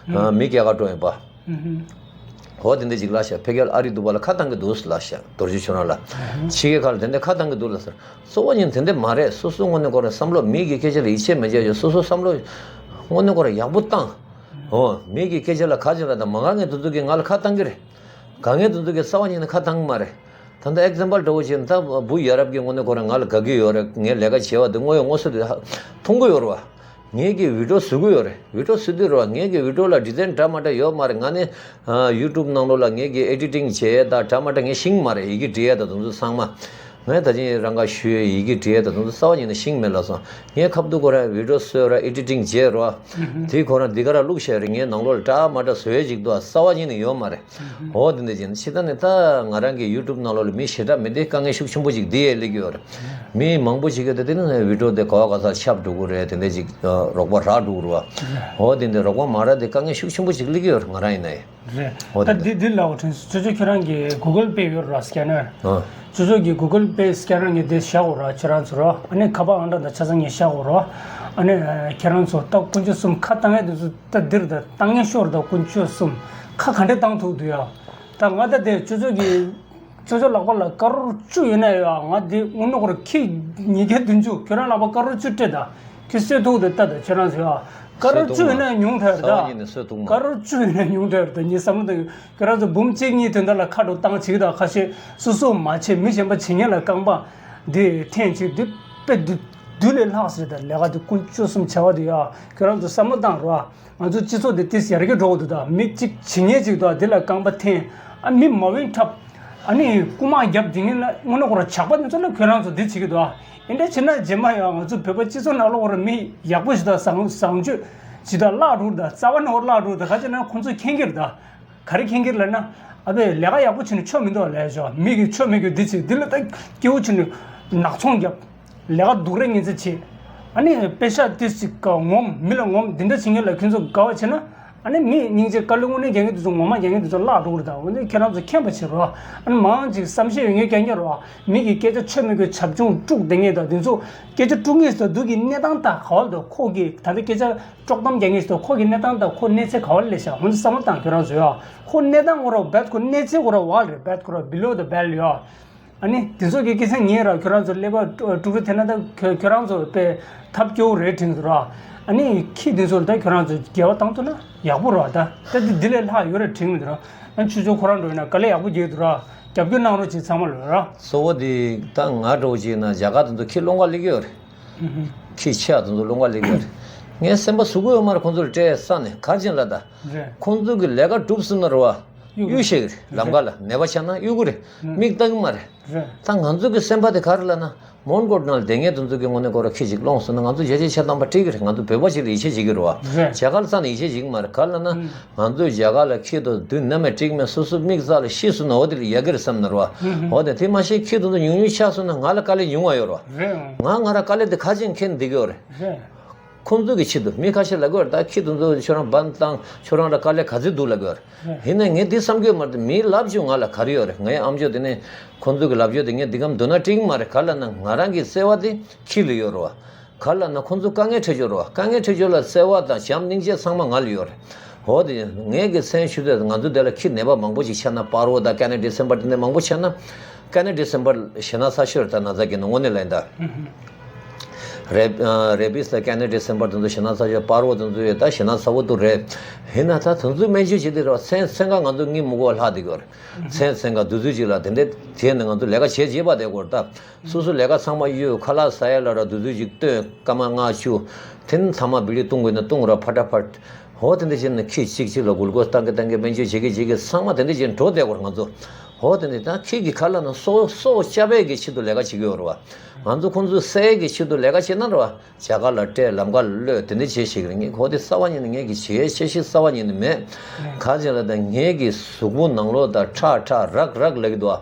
མི་སྐྱེལ་ག་འགྲོ་ཡིན་པ། ཧོ་དེ་འདྲ་ཅིག་ལབ་ཤག་ཕ་གིར་ཨ་རི་འདུག་པ་ལ་ཁ་བཏང་གི་འདུག་ཟེར་ལབ་ཤག་རྡོ་རྗེ་ཁྱོད་རང་ལ། ཕྱི་རྒྱལ་ཁག་ལ་དེ་འདྲ་ཁ་བཏང་གི་འདུག་ལབ་ཟེར། གཙོ་བོ་ཉིད་དེ་འདྲ་མ་རེད། སོ་སོ་དངོས་གནས་ཁོ་རང་བསམ་བློ་མི་གི་སྐད་ཆ་ལ་ཡིད་ཆེས་མི་བྱེད་ཡོད། སོ་སོ་བསམ་བློ་དངོས་གནས་ཁོ་རང་ཡག་པོ་བཏང་། འོ་མི་གི་སྐད་ཆ་ལ་ཁ་ཅིག་ལ་ད་མ་དགའ་མཁན་དེ་ཚོ་གིས་ང་ལ་ཁ་བཏང་གི་རེད། དགའ་མཁན་དེ་ཚོ་གིས་རྩ་བ་ཉིད་ནས་ཁ་བཏང་གི་མ་རེད། ད་ལྟ་ཨེག་ཛམ་པལ་འདྲ་བོ་བྱས་ན་ད་བུ་ཡ་རབས་ཀྱི་དངོས་གནས་ཁོ་རང་ང་ལ་དགའ་གི་ཡོད་རེད། ངའི་ལས་ཀ་བྱས་པ་དེ་དངོས་ཡོད་དངོས་སུ་དེ་ཧ་མཐོང་གི་ཡོད་རེད་བ། ངེད་ཀྱིས་བི་ཌིའོ་བཟོ་གི་ཡོད་རེད། བི་ཌིའོ་བཟོ་དུས་རེད་བ། ངེད་ཀྱི་བི་ཌིའོ་ལ་ཌི་ཛའིན་འདྲ་མ་འདྲ་ཡོད་མ་རེད། ང་ནི་ཡུ་ཊུབ་ནང་ལོགས་ལ་ངེད་ཀྱིས་ཨེ་ཌི་ཊིང་བྱས་ད་འདྲ་མ་འདྲ་ངས་ཤེས་ཀྱི་མ་རེད། ཡི་གེ་འབྲི་ཡ་ད་དེ་ཚོ་ཚང་མ། ངས་ད་ཅིང་རང་ག་ཞུ་ཡས་ཡི་གེ་འབྲི་ཡས་ད་དུང་རྩ་བ་ཉིད་ནས་ཤེས་ཀྱི་མེད་ལབ་སོང་། ངས་ཁ་ཐུག་ཁོ་རང་བི་ཌིའོ་བཟོས་ར་ཨེ་ཌི་ཊིང་བྱས་ར། དེ་ཁོ་རང་འདི་ག་ར་བླུགས་བཞག་རེད། ངས་ནང་ལོགས་ལ་འདྲ་མ་འདྲ་བཟོ་ཡས་ཅིག་འདུག་རྩ་བ་ཉིད་ནས་ཡོད་མ་རེད། འོ་དེ་འདྲ་ཅིག་ཕྱི་ད་ནི་ད་ང་རང་གི་ཡུ་ཊུབ་ནང་ལོགས་ལ་མི་ཞེ་དྲག་མེད་དེ་དཀའ་ངལ་ཤུགས་ཆེན་པོ་ཅིག་འདི་ཡས་སླེབས་ཀྱི་ཡོད་རེད། མི་མང་པོ་ཞིག་གིས་ད་དེ་ནི་བི་ཌིའོ་དེ་ག་བ་ག་ས་ཁྱབ་འགྲོ་གི་རེད། དེ་འདྲ་ཅིག་རོགས་པ་རག་འགྲོ་གི་རེད་བ། འོ་དེ་འདྲ་རོགས་པ་མ་རག་དེ་དཀའ་ངལ་ཤུགས་ཆེན་པོ་ཅིག་སླེབས་ཀྱི་ཡོད་རེད། ང་རང་ཡིན་ན་ཡང་། རེད། འོ་ད་དེ་འདི་འདི་ལ་འོ་དྲན་སོ་ཅོ་ཅོ་ཁྱོད་རང་གི་གུ་གལ་པེ་ཡོད་ར་སི་ཀེ་ནར། ཨ། ཅོ་ཅོ་གི་གུ་གལ་པེ་སི་ཀེ་ནར་ངས་དེ་བཞག་འོ་ར་ཁྱོད་རང་ཚོ་ར། ཨ་ནི་ཁ་པར་ཨང་གྲངས་དང་ཆ་ཚང་ངས་བཞག་འོ་ར། ཨ་ནི་ཁྱོད་རང་ཚོ་ད་དཀོན་མཆོག་གསུམ་ཁ་བཏང་ཡས་དེ་ཚོ་ད་འདིར་ད་བཏང་ཡས་ཤོར་ད་དཀོན་མཆོག་གསུམ་ཁ་ག་འདྲས་བཏང་ཐུབ་འདུག་ཡ། ད་ང་ད་དེ་ཅོ་ཅོ་གི་ཅོ་ཅོ་ལག་པ་ལ་ཀ་རོར་བཅུ་ཡོད་ན་ཡ་ང་དེ་དངུལ་ནོར་ཁྱི་ཉིས་བརྒྱ་བདུན་ཅུ་ཁྱོད་རང་ལག་པ་ཀ་རོར་བཅུ་སྤྲད་ད། ཁྱོད་གསོད་ཐུབ་འདུག་ལྟ་དང་ཁྱོད་རང་ཚོས་ཨ། ཀ་རོར་བཅུ་ཡིན་ན་ཉུང་དྲགས་རེད་ད། རྩ་བ་ཉིད་ནས་གསོད་ཐུབ་མ། ཀ་རོར་བཅུ་ཡིན་ན་ཉུང་དྲགས་རེད་ད། ངས་བསམ་བློ་བཏང་ཡོད། ཁྱོད་རང་ཚོ་འབུམ་གཅིག་གཉིས་དོན་དག་ལ་ཁ་དྲོ་བཏང་བྱེད་ཀྱི་ད། ཁ་ཤས་སོ་སོ་མ་བྱེད་མི་གཞན་པ་བྱེད་མཁན་ལ་རྐང་པ་འདི་འཐེན་བྱེད་འདི་དཔེ་བདུད་བདུད་ལས་ལྷག་ཟེར་ད། ལས་ཀ་འདི་དཀོན་མཆོག་གསུམ་བྱ་བ་འདི་ཡ། ཁྱོད་རང་ཚོ་བསམ་བློ་བཏང་རོགས། ང་ཚོ་སྤྱི་ཚོགས་འདི་ཏིས་ཡར་རྒྱས་འགྲོ་གི་འདུག་ད། མི་གཅིག་བྱེད་མཁན་གཅིག་འདུག་འདི་ལ་རྐང་པ་འཐེན། ཨ་མི་མ་འོས་འཁྲབ། ཨ་ནི་རྐུ་མ་རྒྱབ་དེ་ངན་ལ་དངོས་གནས་ཁོ་རང་ཇག་པ་དེ་ཚོ་ལ་ཁྱོད་རང་ཚོ་འདི་བྱེད་ཀྱི་འདུག་ཨ། ཨེ་འདྲ་བྱེད་ན་རྗེས་མ་ཡང་ང་ཚོ་བོད་པ་སྤྱི་ཚོགས་ནང་ལོགས་ཁོ་རང་མི་ཡག་པོ་ཞིག་དང་བཟང་བཟང་སྤྱོད་ཞིག་དང་བརླག་འགྲོ་གི་འདུག་རྩ་བ་ནས་ཁོ་བརླག་འགྲོ་གི་འདུག་ག་ཅི་ན་ཁོ་ཚོས་མཁྱེན་གྱི་རེད་ད། ག་རེ་མཁྱེན་གྱི་རེད་ལབ་ན། ཨ་ཕས་ལས་ཀ་ཡག་པོ་བྱས་ནས་ཆོ་མི་འདུག་ལབ་ཤག་མི་གིས་ཆོ་མི་དགོས་འདི་བྱེད་འདི་ལ་ད་སྐྱེ་བོ་བྱས་ནས་ནག་ཚོང་རྒྱབ། ལས་ཀ་སྡུག་རུས་ངན་ཚད་བྱེད། ཨ་ནི་པེ་ཤ་ཏིས་ཅིག་ག་ངོམ་མི་ལ་ངོམ་འདི་འདྲ་བྱེད་མཁན་ལ་ཁྱོད་ཚོ་དགའ་བ་བྱེད་ན། ཨ་ནི་མི་སྙིང་རྗེ་དཀའ་ལས་དངོས་གནས་རྒྱག་མཁན་དེ་ཚོ་ངོ་མ་རྒྱག་མཁན་དེ་ཚོ་བརླག་འགྲོ་གི་རེད་ད། འོན་ཏེ་ཁྱེད་རང་ཚོ་མཁྱེན་པ་བྱེད་རོགས། ཨ་ནི་མང་ཅིག་བསམ་ཤེས་ཡོད་མཁན་རྒྱག་མཁན་རོགས། མི་གི་སྐད་ཆ་ཆོ་མི་དགོས་བྱབ་ཆུང་དཀྲུག་བསྡད་མཁན་དང་དེ་ཚོ་སྐད་ཆ་དཀྲུག་མཁན་ཚོ་སྡུག་གི་གནས་སྟངས་དང་ག་བ་ལ་འདུག་ཁོ་གི་ད་ལྟ་སྐད་ཆ་དཀྲོག་གཏམ་རྒྱག་མཁན་ཚོ་ཁོ་གི་གནས་སྟངས་དང་ཁོ་གནས་ཚད་ག་བ་ལ་སླེབས་ཤག་འོན་ཏེ་བསམ་བློ་བཏང་ཁྱོད་རང་ཚོ་ཡ། ཁོ་གནས་སྟངས་ཁོ་ར་བད་ཁོ་གནས་ཚད་ཁོ་ར་བ་རེད། བད་ཁོ་ར་below the belt ཡ། ཨ་ནི་དེ་ཚོ་གི་སྐད་ཆ་ཉན་ར་ཁྱོད་རང་ཚོ་ཀླད་པ་དཀྲུག་དཀྲུག་རེ་ཐེབས་ན་ད་ཁྱོད་ཁྱོད་རང་ཚོ་དཔེ་ཐབས་སྐྱོ་བོ་རེད་དྲན་འདུག་ར། ཨ་ནི་ཁྱི་དེ་ཚོ་ལ་ད་ཁྱོད་རང་ཚོ་འགལ་བ་བཏང་ཐུབ་ན་ཡག་པོ་རེད་ད། ད་དེ་འདི་ལས་ལྷག་ཡོད་རེད་དྲན་མི་འདུག་ར། ཨ་ཆུ་ཚོད་ཁོ་རང་འགྲོ་ཡིན་ན་དཀའ་ལས་ཡག་པོ་རྒྱག་འདུག་ར། རྒྱབ་སྐྱོར་གནང་རོགས་བྱེད་ཚང་མ་ལ་ར། གཙོ་བོ་དེ་ད་ང་འདྲ་བོ་ཅིག་ཡིན་ན་རྒྱ་གར་དེ་ཚོ་ཁྱི་སློང་ག་སླེབས་ཀྱི་ཡོད་རེད། ཁྱི་ཆེ་བ་དེ་ཚོ་སློང་ག་སླེབས་ཀྱི་ཡོད་རེད། ངའི་སེམས་པ་ཟུག་གི་ཡོད་མ་རེད། ཁོང་ཚོ་ལ་སྤྲད་ས་ནས་གར་ཅན་ལ་ད། རེད། ཁོང་ཚོ་གི་ལས་ཀ་གྲུབ་སོང་ན་རེད་བ། གཡུག་གཡུག་ཤེས་ཀྱི་རེད། ལམ་ཁ་ལ་ནད་པ་ཆགས་ན་གཡུག་གི་རེད། མིག་ལྟ་གི་མ་རེད། རེད། ད་ང་ཚོ་གི་སེམས་པ་དེ་ག་རེ་ལབ་ན། མོན་གྷོ་ནང་ལ་བསྡད་མཁན་དེ་ཚོ་གི་དངོས་གནས་ཁོ་རང་ཁྱི་གཅིག་སློང་སོང་ན་ང་ཚོ་བརྒྱ་ཆ་བརྒྱ་ཐམ་པ་འགྲིག་གི་རེད། ང་ཚོ་བོད་པ་ཅིག་ལ་ཡིད་ཆེས་བྱེད་ཀྱི་རེད་བ། རེད། རྒྱ་གར་ལ་ས་ནས་ཡིད་ཆེས་བྱེད་ཀྱི་མ་རེད། ག་རེ་ལབ་ན། ང་ཚོ་རྒྱ་གར་ལ་ཁྱི་དང་བདུན་ནམ་ཡང་འགྲིག་མེད། སོ་སོ་མིག་རྩ་ལ་ཤི་སོང་ན་འོ་དེ་ལ་ཡག་གི་རེད་བསམ་ནི་རེད་བ། འོ་དེ་དེ་མ་ཤེས་ཁྱི་དེ་ཚོ་ཉུང་ཉུང་ཆགས་སོང་ན་ང་ལ་དཀའ་ལས་ཉུང་བ་ཡོད་རེད་བ། རེད། ང་ང་རང་དཀའ་ལས་དེ་ཁ་ཅིག་འཁྱེར་བསྡད་ཀྱི་ཡོད་རེད། རེད། ཁོང་ཚོ་གི་ཆེད་དུ་མི་ཁ་ཤས་ལབ་ཀྱི་ཡོད་རེད། ད་ཁྱི་དེ་ཚོ་ཁྱོད་རང་འབག་བཏང་། ཁྱོད་རང་ལ་དཀའ་ལས་ག་ཚོད་འདུག་ལབ་ཀྱི་ཡོད་རེད། ཡིན་ན་ངས་འདི་བསམ་གྱི་ཡོད་མ་རེད། མིའི་ལབ་རྒྱུ་ང་ལ་ག་རེ་ཡོད་རེད། ངའི་ཨམ་ཅོག་དེ་ནས་ཁོང་ཚོ་གི་ལབ་རྒྱུ་དེ་ངས་འདི་གམ་འདོན་ན་འགྲིག་གི་མ་རེད། ག་རེ་ལབ་ན་ང་རང་གི་བརྩེ་བ་དེ་ཁྱི་ལ་ཡོད་རེད་བ། ག་རེ་ལབ་ན་ཁོང་ཚོ་དཀའ་ངལ་འཕྲད་ཀྱི་ཡོད་རེད་བ། དཀའ་ངལ་འཕྲད་ཀྱི་ཡོད་ལ་བརྩེ་བ་དང་བྱམས་སྙིང་རྗེ་ཚང་མ་ང་ལ་ཡོད་རེད། འོ་དེ་ངས་གི་མཚན་ཞུ་དུས་ང་ཚོ་འདི་ལ་ཁྱི་ནད་པ་མང་པོ་ཞིག་ཆགས་ན། སྤར་བོ་དང་ཀ་ནེ་ཌི་སེམ་པར་དེ་འདྲ་མང་པོ་ཆགས་ན། ཀ་ནེ་ཌི་སེམ་པར་ཞེད་སྣང་ཚ་ཤོས་རེད། ད་ན་ཚ་གི་ནི་དངོས་གནས་ལ་ཡིན་ད། རེ་ཨ་རེ་བིས་དང་ཀ་ནེ་ཌི་སེམ་པར་དེ་ཚོ་ཞེད་སྣང་ཚ་ཤོས། སྤར་བོ་དེ་ཚོ་ཡོད་ད་ཞེད་སྣང་ཚ་བོ་འདུག་རེད། ཡིན་ན་ད་དེ་ཚོའི་སྨན་བཅོས་བྱེད་དུས་རེད་བ། མཚན་མཚན་ཁ་ང་ཚོ་གཉིད་མི་ཁུག་པ་ལྷག་བསྡད་ཀྱི་ཡོད་རེད། མཚན་མཚན་ཁ་དུས་ཚོད་ཅིག་ལ་དེ་འདྲ་དེ་ནས་ང་ཚོ་ལས་ཀ་བྱེད་བྱེད་པ་དེ་སྐོར་ད། སོ་སོ་ལས་ཀ་ཚང་མ་གཡོལ། ཁ་ལག་ཟ་ཡ་ལ་ར་དུས་ཚོད་ཅིག་བཏོན། སྐར་མ་ལྔ་བཅུ། དེ་ནས་ཐ་མག་བི་ལི་བཏུང་དགོས་ན་བཏུང་ར་ཕ་ཏྲ་ཕ། འོ་དེ་འདྲ་བྱས་ནས་ཁྱི་གཅིག་གཅིག་ལ་གུལ་ཀོས་བཏང་གི་བཏང་གི་སྨན་བཅོས་བྱེད་ཀྱི་བྱེད་ཀྱི་ཚང་མ་དེ་འདྲ་བྱས་འགྲོ་བསྡད་ཀྱི་ཡོད་རེད་ང་ཚོ། འོ་དེ་འདྲ་ད་ཁྱི་གི་ག་རེ་ལབ་ན་སྲོག་སྲོག་སྐྱབས་པའི་གི་ཆེད་དུ་ལས་ཀ་བྱེད་ཀྱི་ཡོད་རེད་བ། ང་ཚོ་ཁོང་ཚོའི་བསད་ཀྱི་ཆེད་དུ་ལས་ཀ་བྱེད་ན་རེད་བ། རྒྱ་གར་ལ་སྤྲད། ལམ་ཁ་ལ་གློད། དེ་འདྲ་བྱེད་ཤེས་ཀྱི་རེད། ངས་ཁོ་དེ་རྩ་བ་ཉིད་ནས་ངས་ཀྱི་བྱེད་ཤེས་ཤེས་རྩ་བ་ཉིད་ནས་མེད། ག་ཅི་ལ་ད་ངས་ཀྱི་གཟུགས་པོ་ནང་ལོགས་ད་ཁྲག་ཁྲག་རག་རག་ལབ་ཀྱི་འདུག་ཨ།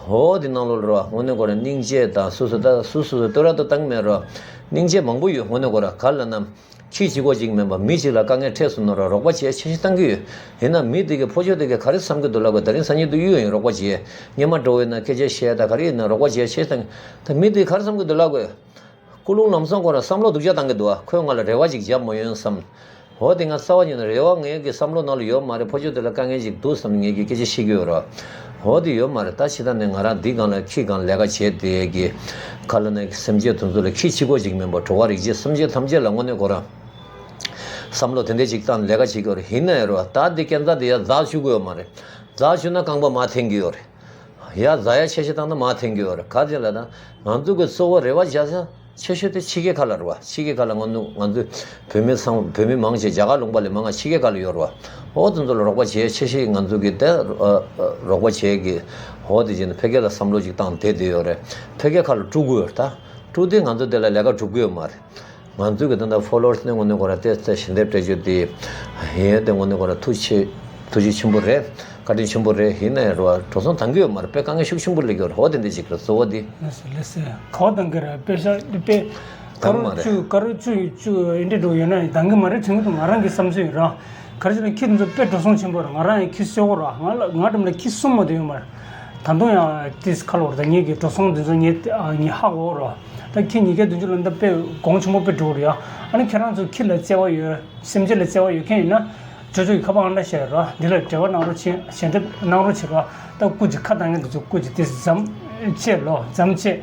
འོ་དེ་ནང་ལོགས་ལ་རོ་དངོས་གནས་ཁོ་ར་སྙིང་རྗེ་དང་སོ་སོ་ད་སོ་སོ་སོ་བསྟོད་ར་ད་བཏང་མེད་རོ། སྙིང་རྗེ་མང་པོ་ཡོད། དངོས་གནས་ཁོ་ར་ག་ལ་ན། ཁྱི་གཅིག་པོ་གཅིག་མིན་པ་མི་གཅིག་ལ་དཀའ་ངལ་འཕྲད་སོང་ན་རོ་རོགས་པ་བྱེད་ཆེ་ཤོས་བཏང་གི་ཡོད། ཡིན་ན་མི་དེ་གི་ཕོ་ཆོས་དེ་གི་ག་རེ་བསམ་གི་འདུག་ལབ་དགོས། ད་རིང་སང་ཉིན་དུ་གཡུག་ཡོང་རོགས་པ་བྱེད། སྙེ་མ་འགྲོ་འོས་ན་སྐད་ཆ་བཤད་ད་ག་རེ་ཡིན་ན་རོགས་པ་བྱེད་ཆེ་ཤོས་བཏང་གི། ད་མི་དེ་ག་རེ་བསམ་གི་འདུག་ལབ་དགོས། སྐུ་རླུང་ལམ་སང་ཁོ་རང་བསམ་བློ་སྡུག་ཅག་བཏང་གི་འདུག་ཨ། ཁོས་ང་ལ་རེ་བ་ཅིག་བརྒྱབ་མ་ཡོང་བསམ། འོ་དེ་ང་རྩ་བ་ཉིད་ནས་རེ་བ་ངའི་གི་བསམ་བློ་ནང་ལ་ཡོད་མ་རེད། ཕོ་ཆོས་དེ་ལ་དཀའ་ངལ་ཅིག་འདུག་བསམ་ངེད་ཀྱི་སྐད་ཆ་བཤད་ཀྱི་ཡོད་ར། འོ་དེ་ཡོད་མ་རེད། ད་ཕྱི་ད་ནས་ང་རང་འདི་སྒང་ལ་ཁྱི་སྒང་ལས་ཀ་བྱས་དེ་གི་ག་ལ་ནས་སེམས་ཅན་དེ་ཚོ་ལ་ཁྱི་གཅིག་པོ་ཅིག་མིན་པ་གྲོགས་པོ་རིགས་ཅན་སེམས་ཅན་ཐམས་ཅད་ལ་དངོས་གནས་ཁོ་རང་བསམ་བློ་དེ་འདྲ་ཅིག་བཏང་ལས་ཀ་བྱེད་ཀྱི་ཡོད་རེད། ཡིན་ན་ཡང་ར་ད་འདི་སྐས་འཛེག་དེ་ཡར་འཛེག་ཆོག་གི་ཡོད་མ་རེད། འཛེག་ཆོག་ན་རྐང་པ་མར་འཐེན་གྱི་ཡོད་རེད། ཡ་ཛ་ཡ་ཆེ་ཆེ་བཏང་ན་མར་འཐེན་གྱི་ཡོད་རེད། ག་ཅི་ལ་ད་ང་ཚོ་གི་གཙོ་བོ་རེ་བ་བྱ་ས་ཆེ་ཤོས་དེ་ཕྱི་རྒྱལ་ཁག་ལ་རེད་བ། ཕྱི་རྒྱལ་ཁག་ལ་ང་ཚོ་ང་ཚོ་བོད་མི་ཚང་བོད་མི་མང་ཆེ་རྒྱ་གར་ལུང་པ་ལས་མང་ང་ཕྱི་རྒྱལ་ཁག་ལ་ཡོད་རེད་བ། འོ་དེ་ཚོ་ལ་རོགས་པ་བྱེད་ཆེ་ཤོས་ང་ཚོ་གི་དེ་རོགས་པ་བྱེད་ཀྱི། འོ་དེ་བྱས་ནས་ཕ་གི་ལ་བསམ་བློ་ཅིག་བཏང་བསྡད་བསྡད་ཡོད་རེད། ཕ་གི་ཁག་ལ་སྤྲོད་དགོས་ཡོད་རེད། ད་སྤྲོད་དུས་ང་ཚོ་དེ་ལ་ལས་ཀ་སྒྲུབ་ཀྱི་ཡོད་མ་རེད། ང་ཚོའི་གི་ད་ལྟ་ཕོ་ལོ་ཝར་སི་ནི་དངོས་གནས་ཁོ་ར་ཏེ་ཏེ་ཞལ་འདེབས་སྤྲད་རྒྱུ་དེ་ཡིན་ཏེ་དངོས་གནས་ཁོ་ར་ཐུགས་ཆེ་ཐུགས་རྗེ་ཆེན་པོ་རེད། བཀའ་དྲིན་ཆེན་པོ་རེད། ཡིན་ན་ཡང་རོ་འགྲོ་སོང་འདང་གི་ཡོད་མ་རེད། དཔེ་དཀའ་ངལ་ཤུགས་ཆེན་པོ་སླེབས་ཀྱི་ཡོད་རེད། འོ་དེ་འདྲ་ཅིག་རེད། གཙོ་བོ་དེ། ལགས་སོ་ལགས་སོ། ག་བ་འདང་གི་རེད། དཔེ་ཤ་དཔེ་ཀ་རུ་བཅུ་ཀ་རུ་བཅུ་བཅུ་ཨེ་འདྲ་འགྲོ་ཡོད་ན་ཡང་འདང་གི་མ་རེད་དྲན་གི་འདུག་ང་རང་གི་བསམ་ཚུལ་ཡིན་ར། ག་རེ་ཟེར་ན་ཁྱི་འདི་ཚོ་དཔེ་འགྲོ་སོང་ཆེན་པོ་རེད། ང་རང་ཡང་ཁྱི་གསོད་གོ་ར། ང་ལ་ང་འགྲམ་ལ་ཁྱི་གསུམ་མ་གཏོགས་ཡོད་མ་རེད། ད་དུང་ཡང་ཏིས་ཁ་ལོ་རེད། ད་ངེད་ཀྱི་འགྲོ་སོང་འདི་ཚོ་ངེད་ངེད་ཧ་གོ་ར། ད་ཁྱི་ཉིས་བརྒྱ་བདུན་ཅུ་ལ་ད་དཔེ་གོང་ཆེན་པོ་དཔེ་འགྲོ་རེད་ཡ། ཨ་ནི་ཁྱེད་རང་ཚོ་ཁྱི་ལ་བརྩེ་བ་ཡོད། སེམས་ཅན་ལ་བརྩེ་བ་ཡོད་མཁན་ཡིན་ན་ཅོ་ཅོ་ཡི་ཁ་པར་ཨང་ཀྲང་བཤད་ར། འདི་ལ་འབྲེལ་བ་གནང་རོགས་བྱེད། ཞལ་འདེབས་གནང་རོགས་བྱེད་ར། ད་སྐུ་མཁྱེན་ཁ་བཏང་མཁན་འདི་ཚོ་སྐུ་མཁྱེན་ཏིས་འཇམ་བྱེད་ལོ། འཇམ་བྱེད།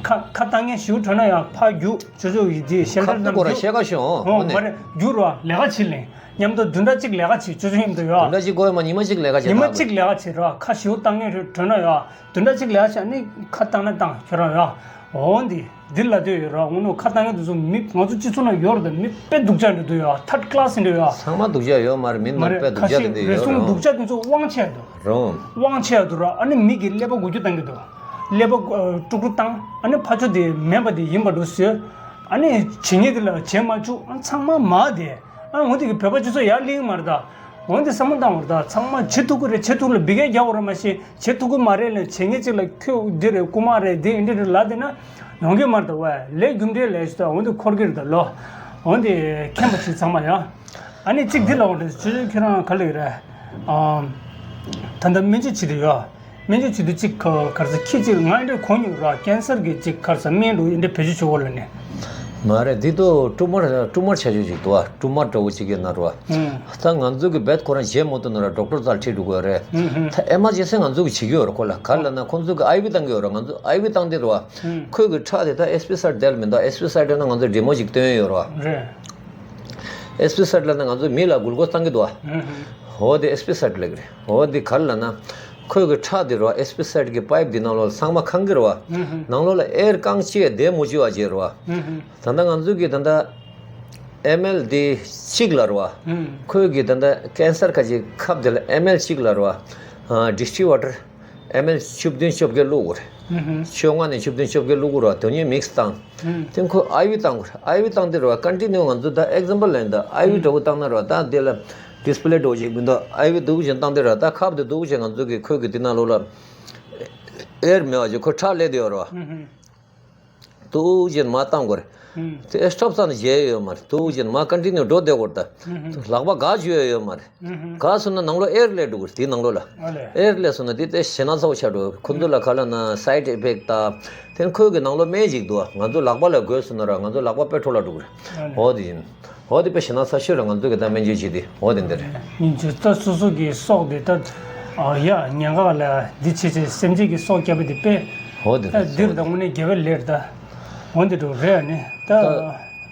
ཁ་ཁ་བཏང་མཁན་ཞིག་གྲོལ་ན་ཡང་ཕར་རྒྱུག་ཅོ་ཅོ་ཡི་འདི་ཞལ་འདེབས་ཁ་རྣམས་ཐུག་གོ་ར་རྒྱུག་ཤེས་ཀ་ཤོང་། ཨོ་ཨོ་ནི་མ་རེད། རྒྱུག་ར་ལས་ཀ་བྱེད་ལེན། མཉམ་དུ་བདུན་ཕྲག་གཅིག་ལས་ཀ་བྱེད་ཅོ་ཅོ་མཉམ་དུ་ཡོད། བདུན་ཕྲག་གཅིག་འགོར་ཡོད་མ། ཉི་མ་གཅིག་ལས་ཀ་བྱེད། ཉི་མ་གཅིག་ལས་ཀ་བྱེད་ར། ཁ་ཞིའུ་བཏང་ངེས་རེད་གྲོལ་ན་ཡོད། བདུན་ཕྲག་གཅིག་ལས་ཀ་བྱེད་ནི་ཁ་བཏང་ན་བཏང་ཁྱོད་རང་ཡོད། འོ་འདི་འདི་ལ་དོད་ཡོད་ར། འོ་ནོ་ཁ་བཏང་ངེས་དེ་ཚོ་མི་ང་ཚོ་སྤྱི་ཚོགས་ན་ཡོད་རེད། ད་མི་དཔེ་སྡུག་ཅག་འདྲ་འདུག་ཡོད། ཐར་ཌི་ཀ་ལ་སི་འདྲ་ཡོད། ཚང་མ་སྡུག་ཅག་ཡོད་མ་རེད། མི་མ་རྣམས་རེད། དཔེ་སྡུག་ཁ་ཅག་ཤས་འདྲ་རེ་ཡོད་ཟུང་རུང་སྡུག་ཅག་དེ་ཚོ་དབང་ཆེ་འདུག་རུང་དབང་ཆེ་འདུག་ར། ཨ་ནི་མི་གི་ཀླད་པ་འགུལ་སྐྱོད་བཏང་གི་འདུག་ཀླད་པ་ཨ་དཀྲུག་དཀྲུག་བཏང་། ཨ་ནི་ཕར་ཕྱོགས་དེ་མེད་པ་དེ་ཡིན་པ་འགྲོ་བཟོས། ཨ་ནི་བྱེད་ངེས་དེ་ལ་བྱེད་མ་བཅུག་ཨ་ཚང་མ་མ་དེ། ཨ་འོ་དེ་གི་བོད་པ་སྤྱི་ཚོགས་ཡར་སླེབས་ཀྱི་མ་རེད་ད། འོ་དེ་བསམ་བློ་བཏང་བ་རེད་ད། ཚང་མ་བྱེད་ཐུབ་ཀྱི་རེད། བྱེད་ཐུབ་ལ་འབི་གས་རྒྱག་དགོས་རེད། མ་གཞི་བྱེད་ཐུབ་ཀྱི་མ་རེད་ལ། བྱེད་ངེས་ཅིག་ལ་ཁྱོད་འདི་རེད་རྐུ་མ་རེད་འདི་འདི་རེད་ལབ་བསྡད་ན་ཡོང་གི་མ་རེད་ད། ཝེ་ལས་རྒྱུ་འབྲས་ལས་ཞུ་ད། འོ་དེ་འཁོར་གི་རེད་ད་ལོ། འོ་དེ་མཁྱེན་པ་ཞིག་ཚང་མ་ཡ། ཨ་ནི་གཅིག་འདི་ལ་འོ་འདྲ་ཅོ་ཅོ་ཁྱེད་རང་ག་ལ་ཡོད་རེད། ཨ་ད་ལྟ་སྨན་བཅོས་བྱེད་དུ་ཡོད། སྨན་བཅོས་བྱེད་དུས་གཅིག་ག་ག་རེ་ཟེར་ཁྱི་གཅིག་ང་འདྲ་གོ་མྱོང་ར། ཀན་སར་གྱི་གཅིག་ག་རེ་ཟེར་སྨན་འདྲ་འདི་འདྲ་བེད་སྤྱོད་བྱེད་དགོས་ལབ་ནས། མ་རེད། འདི་ཏོ་ཀྲུ་མར་ཀྲུ་མར་ཆ་ཆོས་ཅིག་འདུག་ཨ། ཀྲུ་མར་འདྲ་བོ་ཅིག་གི་ན་རོ། ཨུམ། ད་ང་ཚོ་གི་བེད་ཁོ་རང་བྱེད་མ་ཐུབ་ན་ར་ཌོག་ཊར་རྩར་ཁྲིད་འགྲོ་དགོས་རེད། ཨུམ་ཧུམ། ད་ཨེ་མར་ཇེན་སི་ང་ཚོ་གི་བྱེད་ཀྱི་ཡོད་ར། ཁོ་ལ་ག་ལ་ན་ཁོང་ཚོ་གི་ཨའི་ཝི་བཏང་གི་ཡོད་ར། ང་ཚོ་ཨའི་ཝི་བཏང་དེ་ར་བ། ཨུམ། ཁོས་གི་ཁྲག་དེ་ད་ཨེས་པི་སར་དེ་ལ་མི་འདུག་ཨེས་པི་སར་དེ་ན་ང་ཚོ་འདྲེ་མོ་ཅིག་བཏོན་ཡོད་ར་བ། རེད། ཨེས་པི་སར་ལབ་ན་ང་ཚོ་མི་ལ་གུལ་ཀོས་བཏང་གི་འདུག་ཨ། ཧུམ་ཧུམ། འོ་དེ་ཨེས་པི་སར་ལབ་ཀྱི་རེད། འོ་དེ་ག་རེ་ལབ་ན། ཁོས་གི་ཁྲག་དེ་རོ་ཨེས་པི་སར་གི་པའིབ་དེ་ནང་ལོགས་ཚང་མ་ཁེངས་ཀྱི་རེད་བ། ཧུམ་ཧུམ། ནང་ལོགས་ལ་ཨེར་རྐང་གཅིག་བསྡད་མི་བཅུག་པ་བྱས་རེད་བ། ཧུམ་ཧུམ། ད་ལྟ་ང་ཚོ་གི་ད་ལྟ་ ཨེམ་ཨེལ་འདི་གཅིག་ལ་རེད་བ། ཁོས་གི་ད་ལྟ་ཀན་སར་ཁ་ཅིག་ཁབ་དེ་ལ་ཨེམ་ཨེལ་གཅིག་ལ་རེད་བ། ཨ་ཌིས་ཊི་ཝ་ཊར་ཨེམ་ཨེལ་བཅུ་བདུན་བཅོ་བརྒྱད་བླུགས་དགོས་རེད། བཅོ་ལྔ་ནས་བཅུ་བདུན་བཅོ་བརྒྱད་བླུགས་དགོས་རེད་བ། དོན་སྙིང་མིག་སི་བཏང་། དེ་ཁོས་ཨའི་ཝི་བཏང་དགོས་རེད། ཨའི་ཝི་བཏང་དེ་རེད་བ། ཀོན་ཊི་ནིའུ་ང་ཚོ་ད་ཨེག་ཛམ་པལ་ལ་ཡིན་ད། ཨའི་ཝི་འདྲ་བོ་བཏང་ན་རེད་བ། ད་དེ་ལ་ཌིས་པི་ལེ་འདྲ་བོ་ཅིག་མི་འདུག། ཨའི་ཝི་འདྲ་བོ་ཅིག་བཏང་དེ་རེད་བ། ད་ཁབ་དེ་འདྲ་བོ་ཅིག་ང་ཚོ་གི་ཁོས་གི་དེ་ནང་ལོགས་ལ་ཨེར་མེད་པ་ཅིག་ཁོ་ཁྲག་སླེབས་དེ་ཡོད་རེད་བ། ཏོག་ཙམ་མར་བཏང་དགོས་རེད། དེ་སྟོབ་ཙམ་ནས་བརྗེད་ཡོད་མ་རེད། ཏོག་ཙམ་མར་ཀོན་ཊི་ནིའུ་འགྲོ་བསྡད་དགོས་རེད་ད། ལག་པ་འགག་བཅུག་ཡོད་ཡོད་མ་རེད། འགག་སོང་ན་ནང་ལོགས་ཨེར་སླེབས་འགྲོ་གི་རེད། དེའི་ནང་ལོགས་ལ་ཨ་ལས། ཨེར་སླེབས་སོང་ན་དེ་དེ་ཞེད་སྣང་ཚ་པོ་ཆགས་འགྲོ། ཁོ་ཚོ་ལ་ག་ལབ་ན་སའིཌ་ཨི་ཕེག་དང་། དེ་ཁོའི་གི་ནང་ལོགས་སྨན་ཅིག་འདུག། ང་ཚོ་ལག་པ་ལ་འགོས་སོང་ན་ར་ང་ཚོ་ལག་པ་དཔེ་འཕྲོ་བརླག་འགྲོ་གི་རེད། ཨ་ལས། འོ་དེ་ཡིན། འོ་དེ་དཔེ་ཞེད་སྣང་ཚ་ཤོས་རེད། ང་ཚོ་གི་ད་སྨན་བཅོས་བྱེད་དེ་འོ་དེ་འདི་རེད། ཡིན་གྱི་ད་སོ་སོ་གི་སྲོག་དེ་ད་ཨ་ཡ་ཉེན་ཁ་ལ་འདི་བྱེད་བྱེད་སེམས་ཅན་གྱི་སྲོག་བསྐྱབས་པ་དེ་དཔེ་འོ་དེ་ད་རེད། འདིར་ད་དངོས་གནས་དགེ་བའི་ལས་རེད་ད། འོ་འདི་འགྲོ་རེད་ཨ་ནི་ད་ད་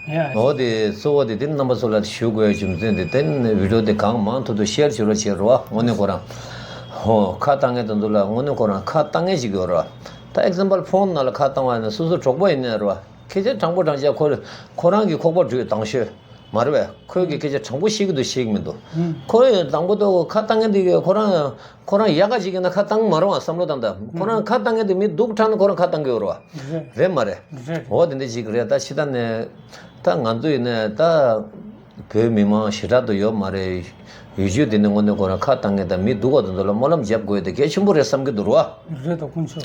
ཡ། འོ་དེ་གཙོ་བོ་དེ་དེ་རྣམ་པ་ཚོ་ལ་ཞུ་དགོས་རྒྱུ་མཚན་དེ་དེ་ནི་བི་ཌི་ཡོ་དེ་གང་མང་ཐུབ་ཐུབ་ཤེར་བྱེད་རོགས་བྱེད་རོགས། དངོས་གནས་ཁོ་རང་ཧོ་ཁ་བཏང་མཁན་དེ་ཚོ་ལ་དངོས་གནས་ཁོ་རང་ཁ་བཏང་མཁན་ཞིག་ཡོད་རོགས། ད་ཨེག་ཛམ་པལ་ཕོན་ནང་ལ་ཁ་བཏང་བ་ཡིན་ན་སོ་སོ་གྲོགས་པོ་ཡིན་ནའི་རོགས། སྐད་ཆ་དྲང་པོ་དྲང་བྱས་ཁོ་ཁོ་རང་གི་ཁོག་པ་འགྲོས་དང་ཤོས་མ་རེད་པས། ཁོས་གི་སྐད་ཆ་དྲང་པོ་བཤད་ཀྱི་འདུག་བཤད་ཀྱི་མི་འདུག། ཁོས་དང་པོ་དུ་ཁ་བཏང་མཁན་དེ་གི་ཁོ་རང་ཁོ་རང་ཡག་ག་ཅིག་ཡིན་ན་ཁ་བཏང་མ་རུང་བ་བསམ་བློ་བཏང་ད། ཁོ་རང་ཁ་བཏང་མཁན་དེ་མི་སྡུག་དྲགས་ན་ཁོ་རང་ཁ་བཏང་གི་ཡོད་རེད་བ། རེད་མ་རེད། རེད་རེད། འོ་དེ་འདྲ་ཅིག་རེད། ད་ཕྱི་ད་ནས་ད་ང་ཚོ་ཡིན་ནས་ད་བོད་མི་མང་ཞེ་དྲག་ཏུ་ཡོད་མ་རེད། ཡུལ་ཆོས་དེ་ནི་དངོས་གནས་ཁོ་རང་ཁ་བཏང་མཁན་དང་མི་སྡུག་པ་དེ་ཚོ་ལ་སྨོན་ལམ་རྒྱབ་དགོས་དེ་གལ་ཆེན་པོ་རེད་བསམ་གྱི་འདུག་ར། རེད་ད་དཀོན་མཆོག།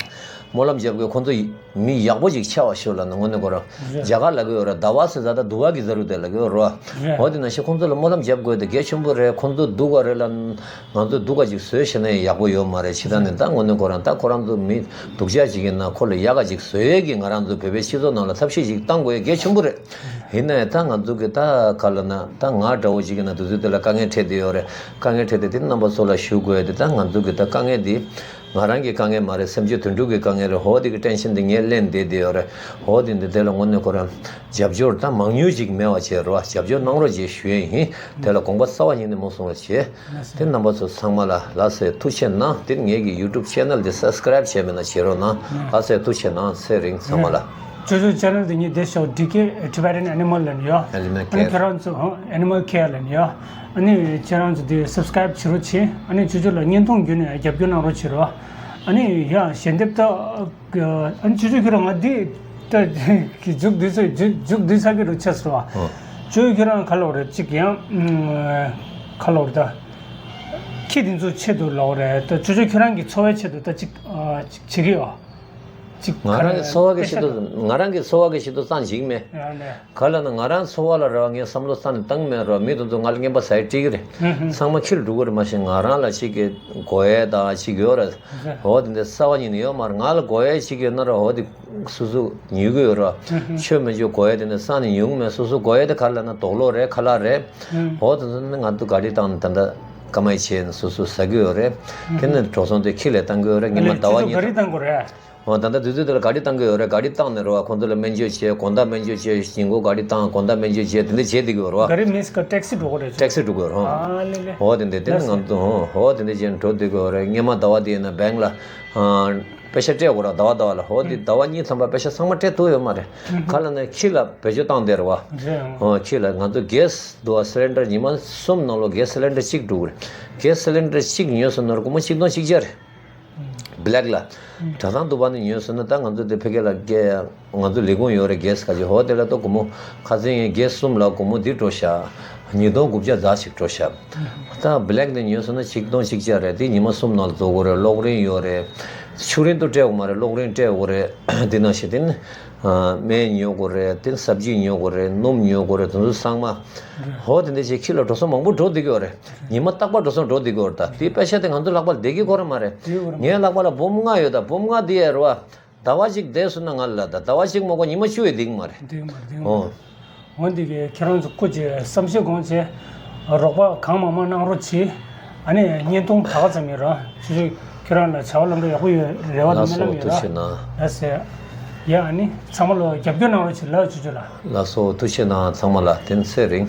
སྨོན་ལམ་རྒྱབ་དགོས། ཁོ་ཚོ་མི་ཡག་པོ་ཅིག་ཆགས་པ་ཤོག་ལབ་ན་དངོས་གནས་ཁོ་རང་རེད། རྒྱ་གར་ལབ་ཀྱི་ཡོད་ར། ཟླ་བ་ཟེར་ས་ད་དུ་བ་གི་ཟ་རུ་དེ་ལབ་ཀྱི་ཡོད་ར། རེད། འོ་དེ་ནང་བཞིན་ཁོ་ཚོ་ལ་སྨོན་ལམ་རྒྱབ་དགོས་དེ་གལ་ཆེན་པོ་རེད། ཁོ་ཚོ་སྡུག་ག་རེད་ལ་ང་ཚོ་སྡུག་ག་ཅིག་བཟོས་ཤེས་ན་ཡག་པོ་ཡོད་མ་རེད། ཕྱི་ད་ནས་ད་དངོས་གནས་ཁོ་རང་ད་ཁོ་རང་ཚོ་མི་སྡུག་ཅག་ཅིག་ཡིན་ན་ཁོ་ལ་ཡག་ག་ཅིག་བཟོ་ཡས་ཀྱི་ང་རང་ཚོ་བོད་པའི་སྤྱི་ཚོགས་ནང་ལ་ཐབས་ཤེས་ཅིག་བཏང་དགོས་ཡས་གལ་ཆེན་པོ་རེད། ཡིན་ནའི་ད་ང་ཚོ་གི་ད་ག་ལ་ན་ད་ང་འདྲ་བོ་ཅིག་ཡིན་ན་དུས་ཚོད་དེ་ལ་དཀའ་ངལ་འཕྲད་དེ་ཡོད་རེད། དཀའ་ངལ་འཕྲད་དེ་དེ་རྣམ་པ་ཚོ་ལ་ཞུ་དགོས་ཡས་དེ་ད་ང་ཚོ་གི་ད་དཀའ་ངལ་དེ་ང་རང་གི་དཀའ་ངལ་མ་རེད། སེམས་ཅན་དོན་གྲུབ་ཀྱི་དཀའ་ངལ་རེད། འོ་དེ་གི་ཊེན་ཤན་དེ་ངས་ལེན་བསྡད་དེ་ཡོད་རེད། འོ་དེ་འདི་དེ་ལ་དངོས་གནས་ཁོ་རང་རྒྱབ་སྐྱོར་ད་མང་ཉུང་ཅིག་མེད་པ་བྱེད་རོགས། རྒྱབ་སྐྱོར་གནང་རོགས་ཅེས་ཞུ་ཡས་ཡིན། དེ་ལ་དགོངས་པ་རྩ་བ་ཉིད་ནས་མ་གསུང་བ་བྱེད། དེ་རྣམ་པ་ཚོ་ཚང་མ་ལ་ལགས་སོ་ཐུགས་རྗེ་གནང་། དེ་ངེད་ཀྱི་ཡུ་ཊུབ་ཆེ་ནལ་དེ་སབ་སི་ཀ་རེབ་བྱས་མེད་ན་བྱེད་རོགས་གནང་། ལགས་སོ་ཐུགས་རྗེ་གནང་། ཚེ་རིང་ཚང་མ་ལ། ཅོ་ཅོ་ཆེ་ནལ་དེ་ངས་བསྡད་ཤག་ཌི་ཀེ་Tibetan Animal ལབ་ནས་ཡོད། Animal Care ཁྱེད་རང་ཚོ་ཧོ་Animal Care ལབ་ནས་ཡོད། ཨ་ནི་ཁྱེད་རང་ཚོ་དེ་སབ་སི་ཀ་རེབ་བྱེད་རོགས་བྱེད། ཨ་ནི་ཅོ་ཅོ་ལ་བརྙན་ཐུང་བརྒྱུད་ནས་རྒྱབ་སྐྱོར་གནང་རོགས་བྱེད་རོགས། ཨ་ནི་ཡ་ཞལ་འདེབས་ད། ཨ་ནི་ཅོ་ཅོ་ཁྱོད་རང་ང་འདི་ད་གི་མཇུག་བསྡུས་ཚར་མཇུག་མཇུག་བསྡུས་ཚར་གི་རུ་ཆགས་སོང་བ། ཨོ། ཅོ་ཅོ་ཁྱོད་རང་ག་ལབ་རེད་ཅིག་ཡང་ག་ལབ་རེད་ད། ཁྱི་འདི་ཚོ་ཆེད་དུ་ལབ་རེད་ད། ཅོ་ཅོ་ཁྱོད་རང་གི་འཚོ་བའི་ཆེད་དུ་ད་ཅིག་ཨ་ཅིག་བྱེད་གི་ཡོད། ཅིག་ང་རང་གི་འཚོ་བ་གི་ཆེད་དུ་ང་རང་གི་འཚོ་བ་གི་ཆེད་དུ་རྩ་འཇིག་མེད། ཡ་ལེ། ག་ལབ་ན་ང་རང་འཚོ་བ་ལ་ར་ངས་བསམ་བློ་རྩ་ནས་བཏང་མེད་ར། མི་དེ་ཚོ་ང་ལ་རྔན་པ་ཟ་ཡས་སྤྲད་ཀྱི་རེད། ཧུམ་ཧུམ། ཚང་མ་ཁྱི་ལ་འགྲོ་གི་རེད། མ་གཞི་ང་རང་ལ་ཅིག་གི་དགོས་ཡས་དང་ཅིག་ཡོད་ར། འོ་དེ་འདྲ་རྩ་བ་ཉིད་ནས་ཡོད་མ་རེད། ང་ལ་དགོས་ཡས་ཅིག་ཡོད་ན་ར་འོ་དེ་སོ་སོ་ཉོ་གི་ཡོད་ར། ཧུམ་ཧུམ། ཆོས་མེད་ཆོས་དགོས་ཡས་དེ་འདྲ་རྩ་ནས་ཉོ་གི་མེད། སོ་སོ་དགོས་ཡས་དེ་ག་ལབ་ན་དོག་ལོག་རེད། ཁ་ལག་རེད། ཧུམ། འོ་དེ་ཚོ་ནི་ང་ཚོ་ག་རེ་བཏང་ནས་ད་ལྟ་ཀ་མ་ཡི་བྱས་ནས་སོ་སོ་ཟ་གི་ཡོད་རེད། ཧུམ་ཧུམ། དེ་ནི་འགྲོ་སོང་དེ་ཁྱི་ལ་བཏང་གི་ཡོད་རེད། ངས་མ་ཟླ་བ་གཉིས། ག་རེ་བཏང་དགོས་རེད། འོ་ད་ལྟ་དུས་ཚོད་དེ་ལ་ག་རེ་བཏང་གི་ཡོད་རེད། ག་རེ་བཏང་ནས་རེད་བ། ཁོང་ཚོ་ལ་སྨན་བཅོས་བྱས། དགོང་དག་སྨན་བཅོས་བྱས། ཉིན་གུང་ག་རེ་བཏང་། དགོང་དག་སྨན་བཅོས་བྱས། དེ་འདྲ་བྱས་བསྡད་ཀྱི་ཡོད་རེད་བ། ག་རེ་མིས་ཀ་ཊེག་སི་འགྲོ་གི་རེད། ཊེག་སི་འགྲོ་གི་ཡོད་རེད། ཨ་ལེ་ལེ། འོ་དེ་འདྲ་དེ་ནི་ང་ཚོ་འོ་དེ་འདྲ་བྱས་འགྲོ་བསྡད་ཀྱི་ཡོད་རེད། སྔོན་མ་ཟླ་བ་དེ་ཡིན་ན་བེང་ལ་ཨ་པེ་ཤ་སྤྲད་དགོས་རེད། ཟླ་བ་ཟླ་བ་ལ། འོ་དེ་ཟླ་བ་གཉིས་ཐམ་པ་པེ་ཤ་ཚང་མ་སྤྲད་ཐུབ་ཡོད་མ་རེད། ག་ལབ་ན་ཁྱི་ལ་བེད་སྤྱོད་བཏང་བསྡད་རེད་བ། རེད། འོ་ཁྱི་ལ་ང་ཚོ་གེ་སི་འདུག་བ། སི་ལིན་ཌར་ཉི་མ་གསུམ་ནང་ལོགས་གེ་སི་སི་ལིན་ཌར་གཅིག་འགྲོ་གི་རེད། གེ་སི་སི་ལིན་ཌར་གཅིག་ཉོས་སོང་ན་སྒོར་མོ་ཆིག་སྟོང་ཆིག་བརྒྱ་རེད། བྷེ་ལེག་ལ། གྲྭ་ཚང་འདུག་པ་ནས་ཉོས་སོང་ན་ད་ང་ཚོ་དེ་ཕ་གི་ལ་རྒྱ་ང་ཚོ་ལས་ཁུངས་ཡོད་རེད། གེ་སི་ཁ་ཅིག་འོ་དེ་ལ་ཏོ་སྒོར་མོ་ཁ་སང་ཡང་གེ་སི་གསུམ་ལ་སྒོར་མོ་འདི་འགྲོ་ཤག་ཉིས་སྟོང་དགུ་བརྒྱ་ཙམ་ཞིག་འགྲོ་ཤག་ད་བྷེ་ལེག་ནས་ཉོས་སོང་ན་ཆིག་སྟོང་ཆིག་བརྒྱ་རེད། དེ་ཉི་མ་གསུམ་ནང་ལ་རྫོགས་དགོས་རེད། གློག་རིན་ཡོད་རེད། ཆུ་རིན་ཏོ་སྤྲད་དགོས་མ་རེད། གློག་རིན་སྤྲད་དགོས་རེད། དེ་ནང་བཞིན་དེ་ནི་སྨན་ཉོ་དགོས་རེད། དེ་ནི་སབ་ཇི་ཉོ་དགོས་རེད། སྣུམ་ཉོ་དགོས་རེད། དེ་ཚོ་ཚང་མ། འོ་དེ་འདྲ་བྱས་ཁྱི་ལ་འགྲོ་སོང་མང་པོ་འགྲོ་བསྡད་ཀྱི་ཡོད་རེད། ཉི་མ་རྟག་པར་འགྲོ་སོང་འགྲོ་བསྡད་ཀྱི་ཡོད་རེད། ད་དེའི་པེ་ཤ་དེ་ང་ཚོ་ལག་པ་ལ་བསྡད་ཀྱི་ཁོ་རང་མ་རེད། བསྡད་ཀྱི་ཁོ་རང་མ་རེད། ངའི་ལག་པ་ལ་འབུམ་ལྔ་ཡོད། ད་འབུམ་ལྔ་དེ་ཡ་རེད་བ། ཟླ་བ་གཅིག་བསྡད་སོང་ན་ང་ལ་ད་ཟླ་བ་གཅིག་མ་གཏོགས་ཉི་མ་བཅུ་ཡི་བསྡད་ཀྱི་མ་རེད། བསྡད་ཀྱི་མ་རེད། བསྡད་ཀྱི་མ་རེད། འོ། འོ་འདི་གའི་ཁྱེད་རང་ཚོ་སྐུ་མཁྱེན་བསམ་ཤེས་དགོངས་བྱས། རོགས་པ་གང་མང་མང་གནང་རོགས་གྱིས། ཨ་ནི་བརྙན་ཐུང་ད་ག་ཙམ་ཡིན་ར། ཅོ་ཅོ་ཁྱེད་རང་ལ་བྱ་བ་ལམ་འགྲོ་ཡག་པོ་ཡོད་རེ་བ་དང་སྨོན་ལམ་ཡོད་ར། ལགས་སོ་ཐུགས་རྗེ་གནང་། ལགས་སོ། ཡ་ཨ་ནི་ཚང་མ་ལ་རྒྱབ་སྐྱོར་གནང་རོགས་གྱིས་ལ་ཅོ་ཅོ་ལ། ལགས་སོ་ཐུགས་རྗེ་གནང་ཚང་མ་ལ། དེ་ནི་ཚེ་རིང་།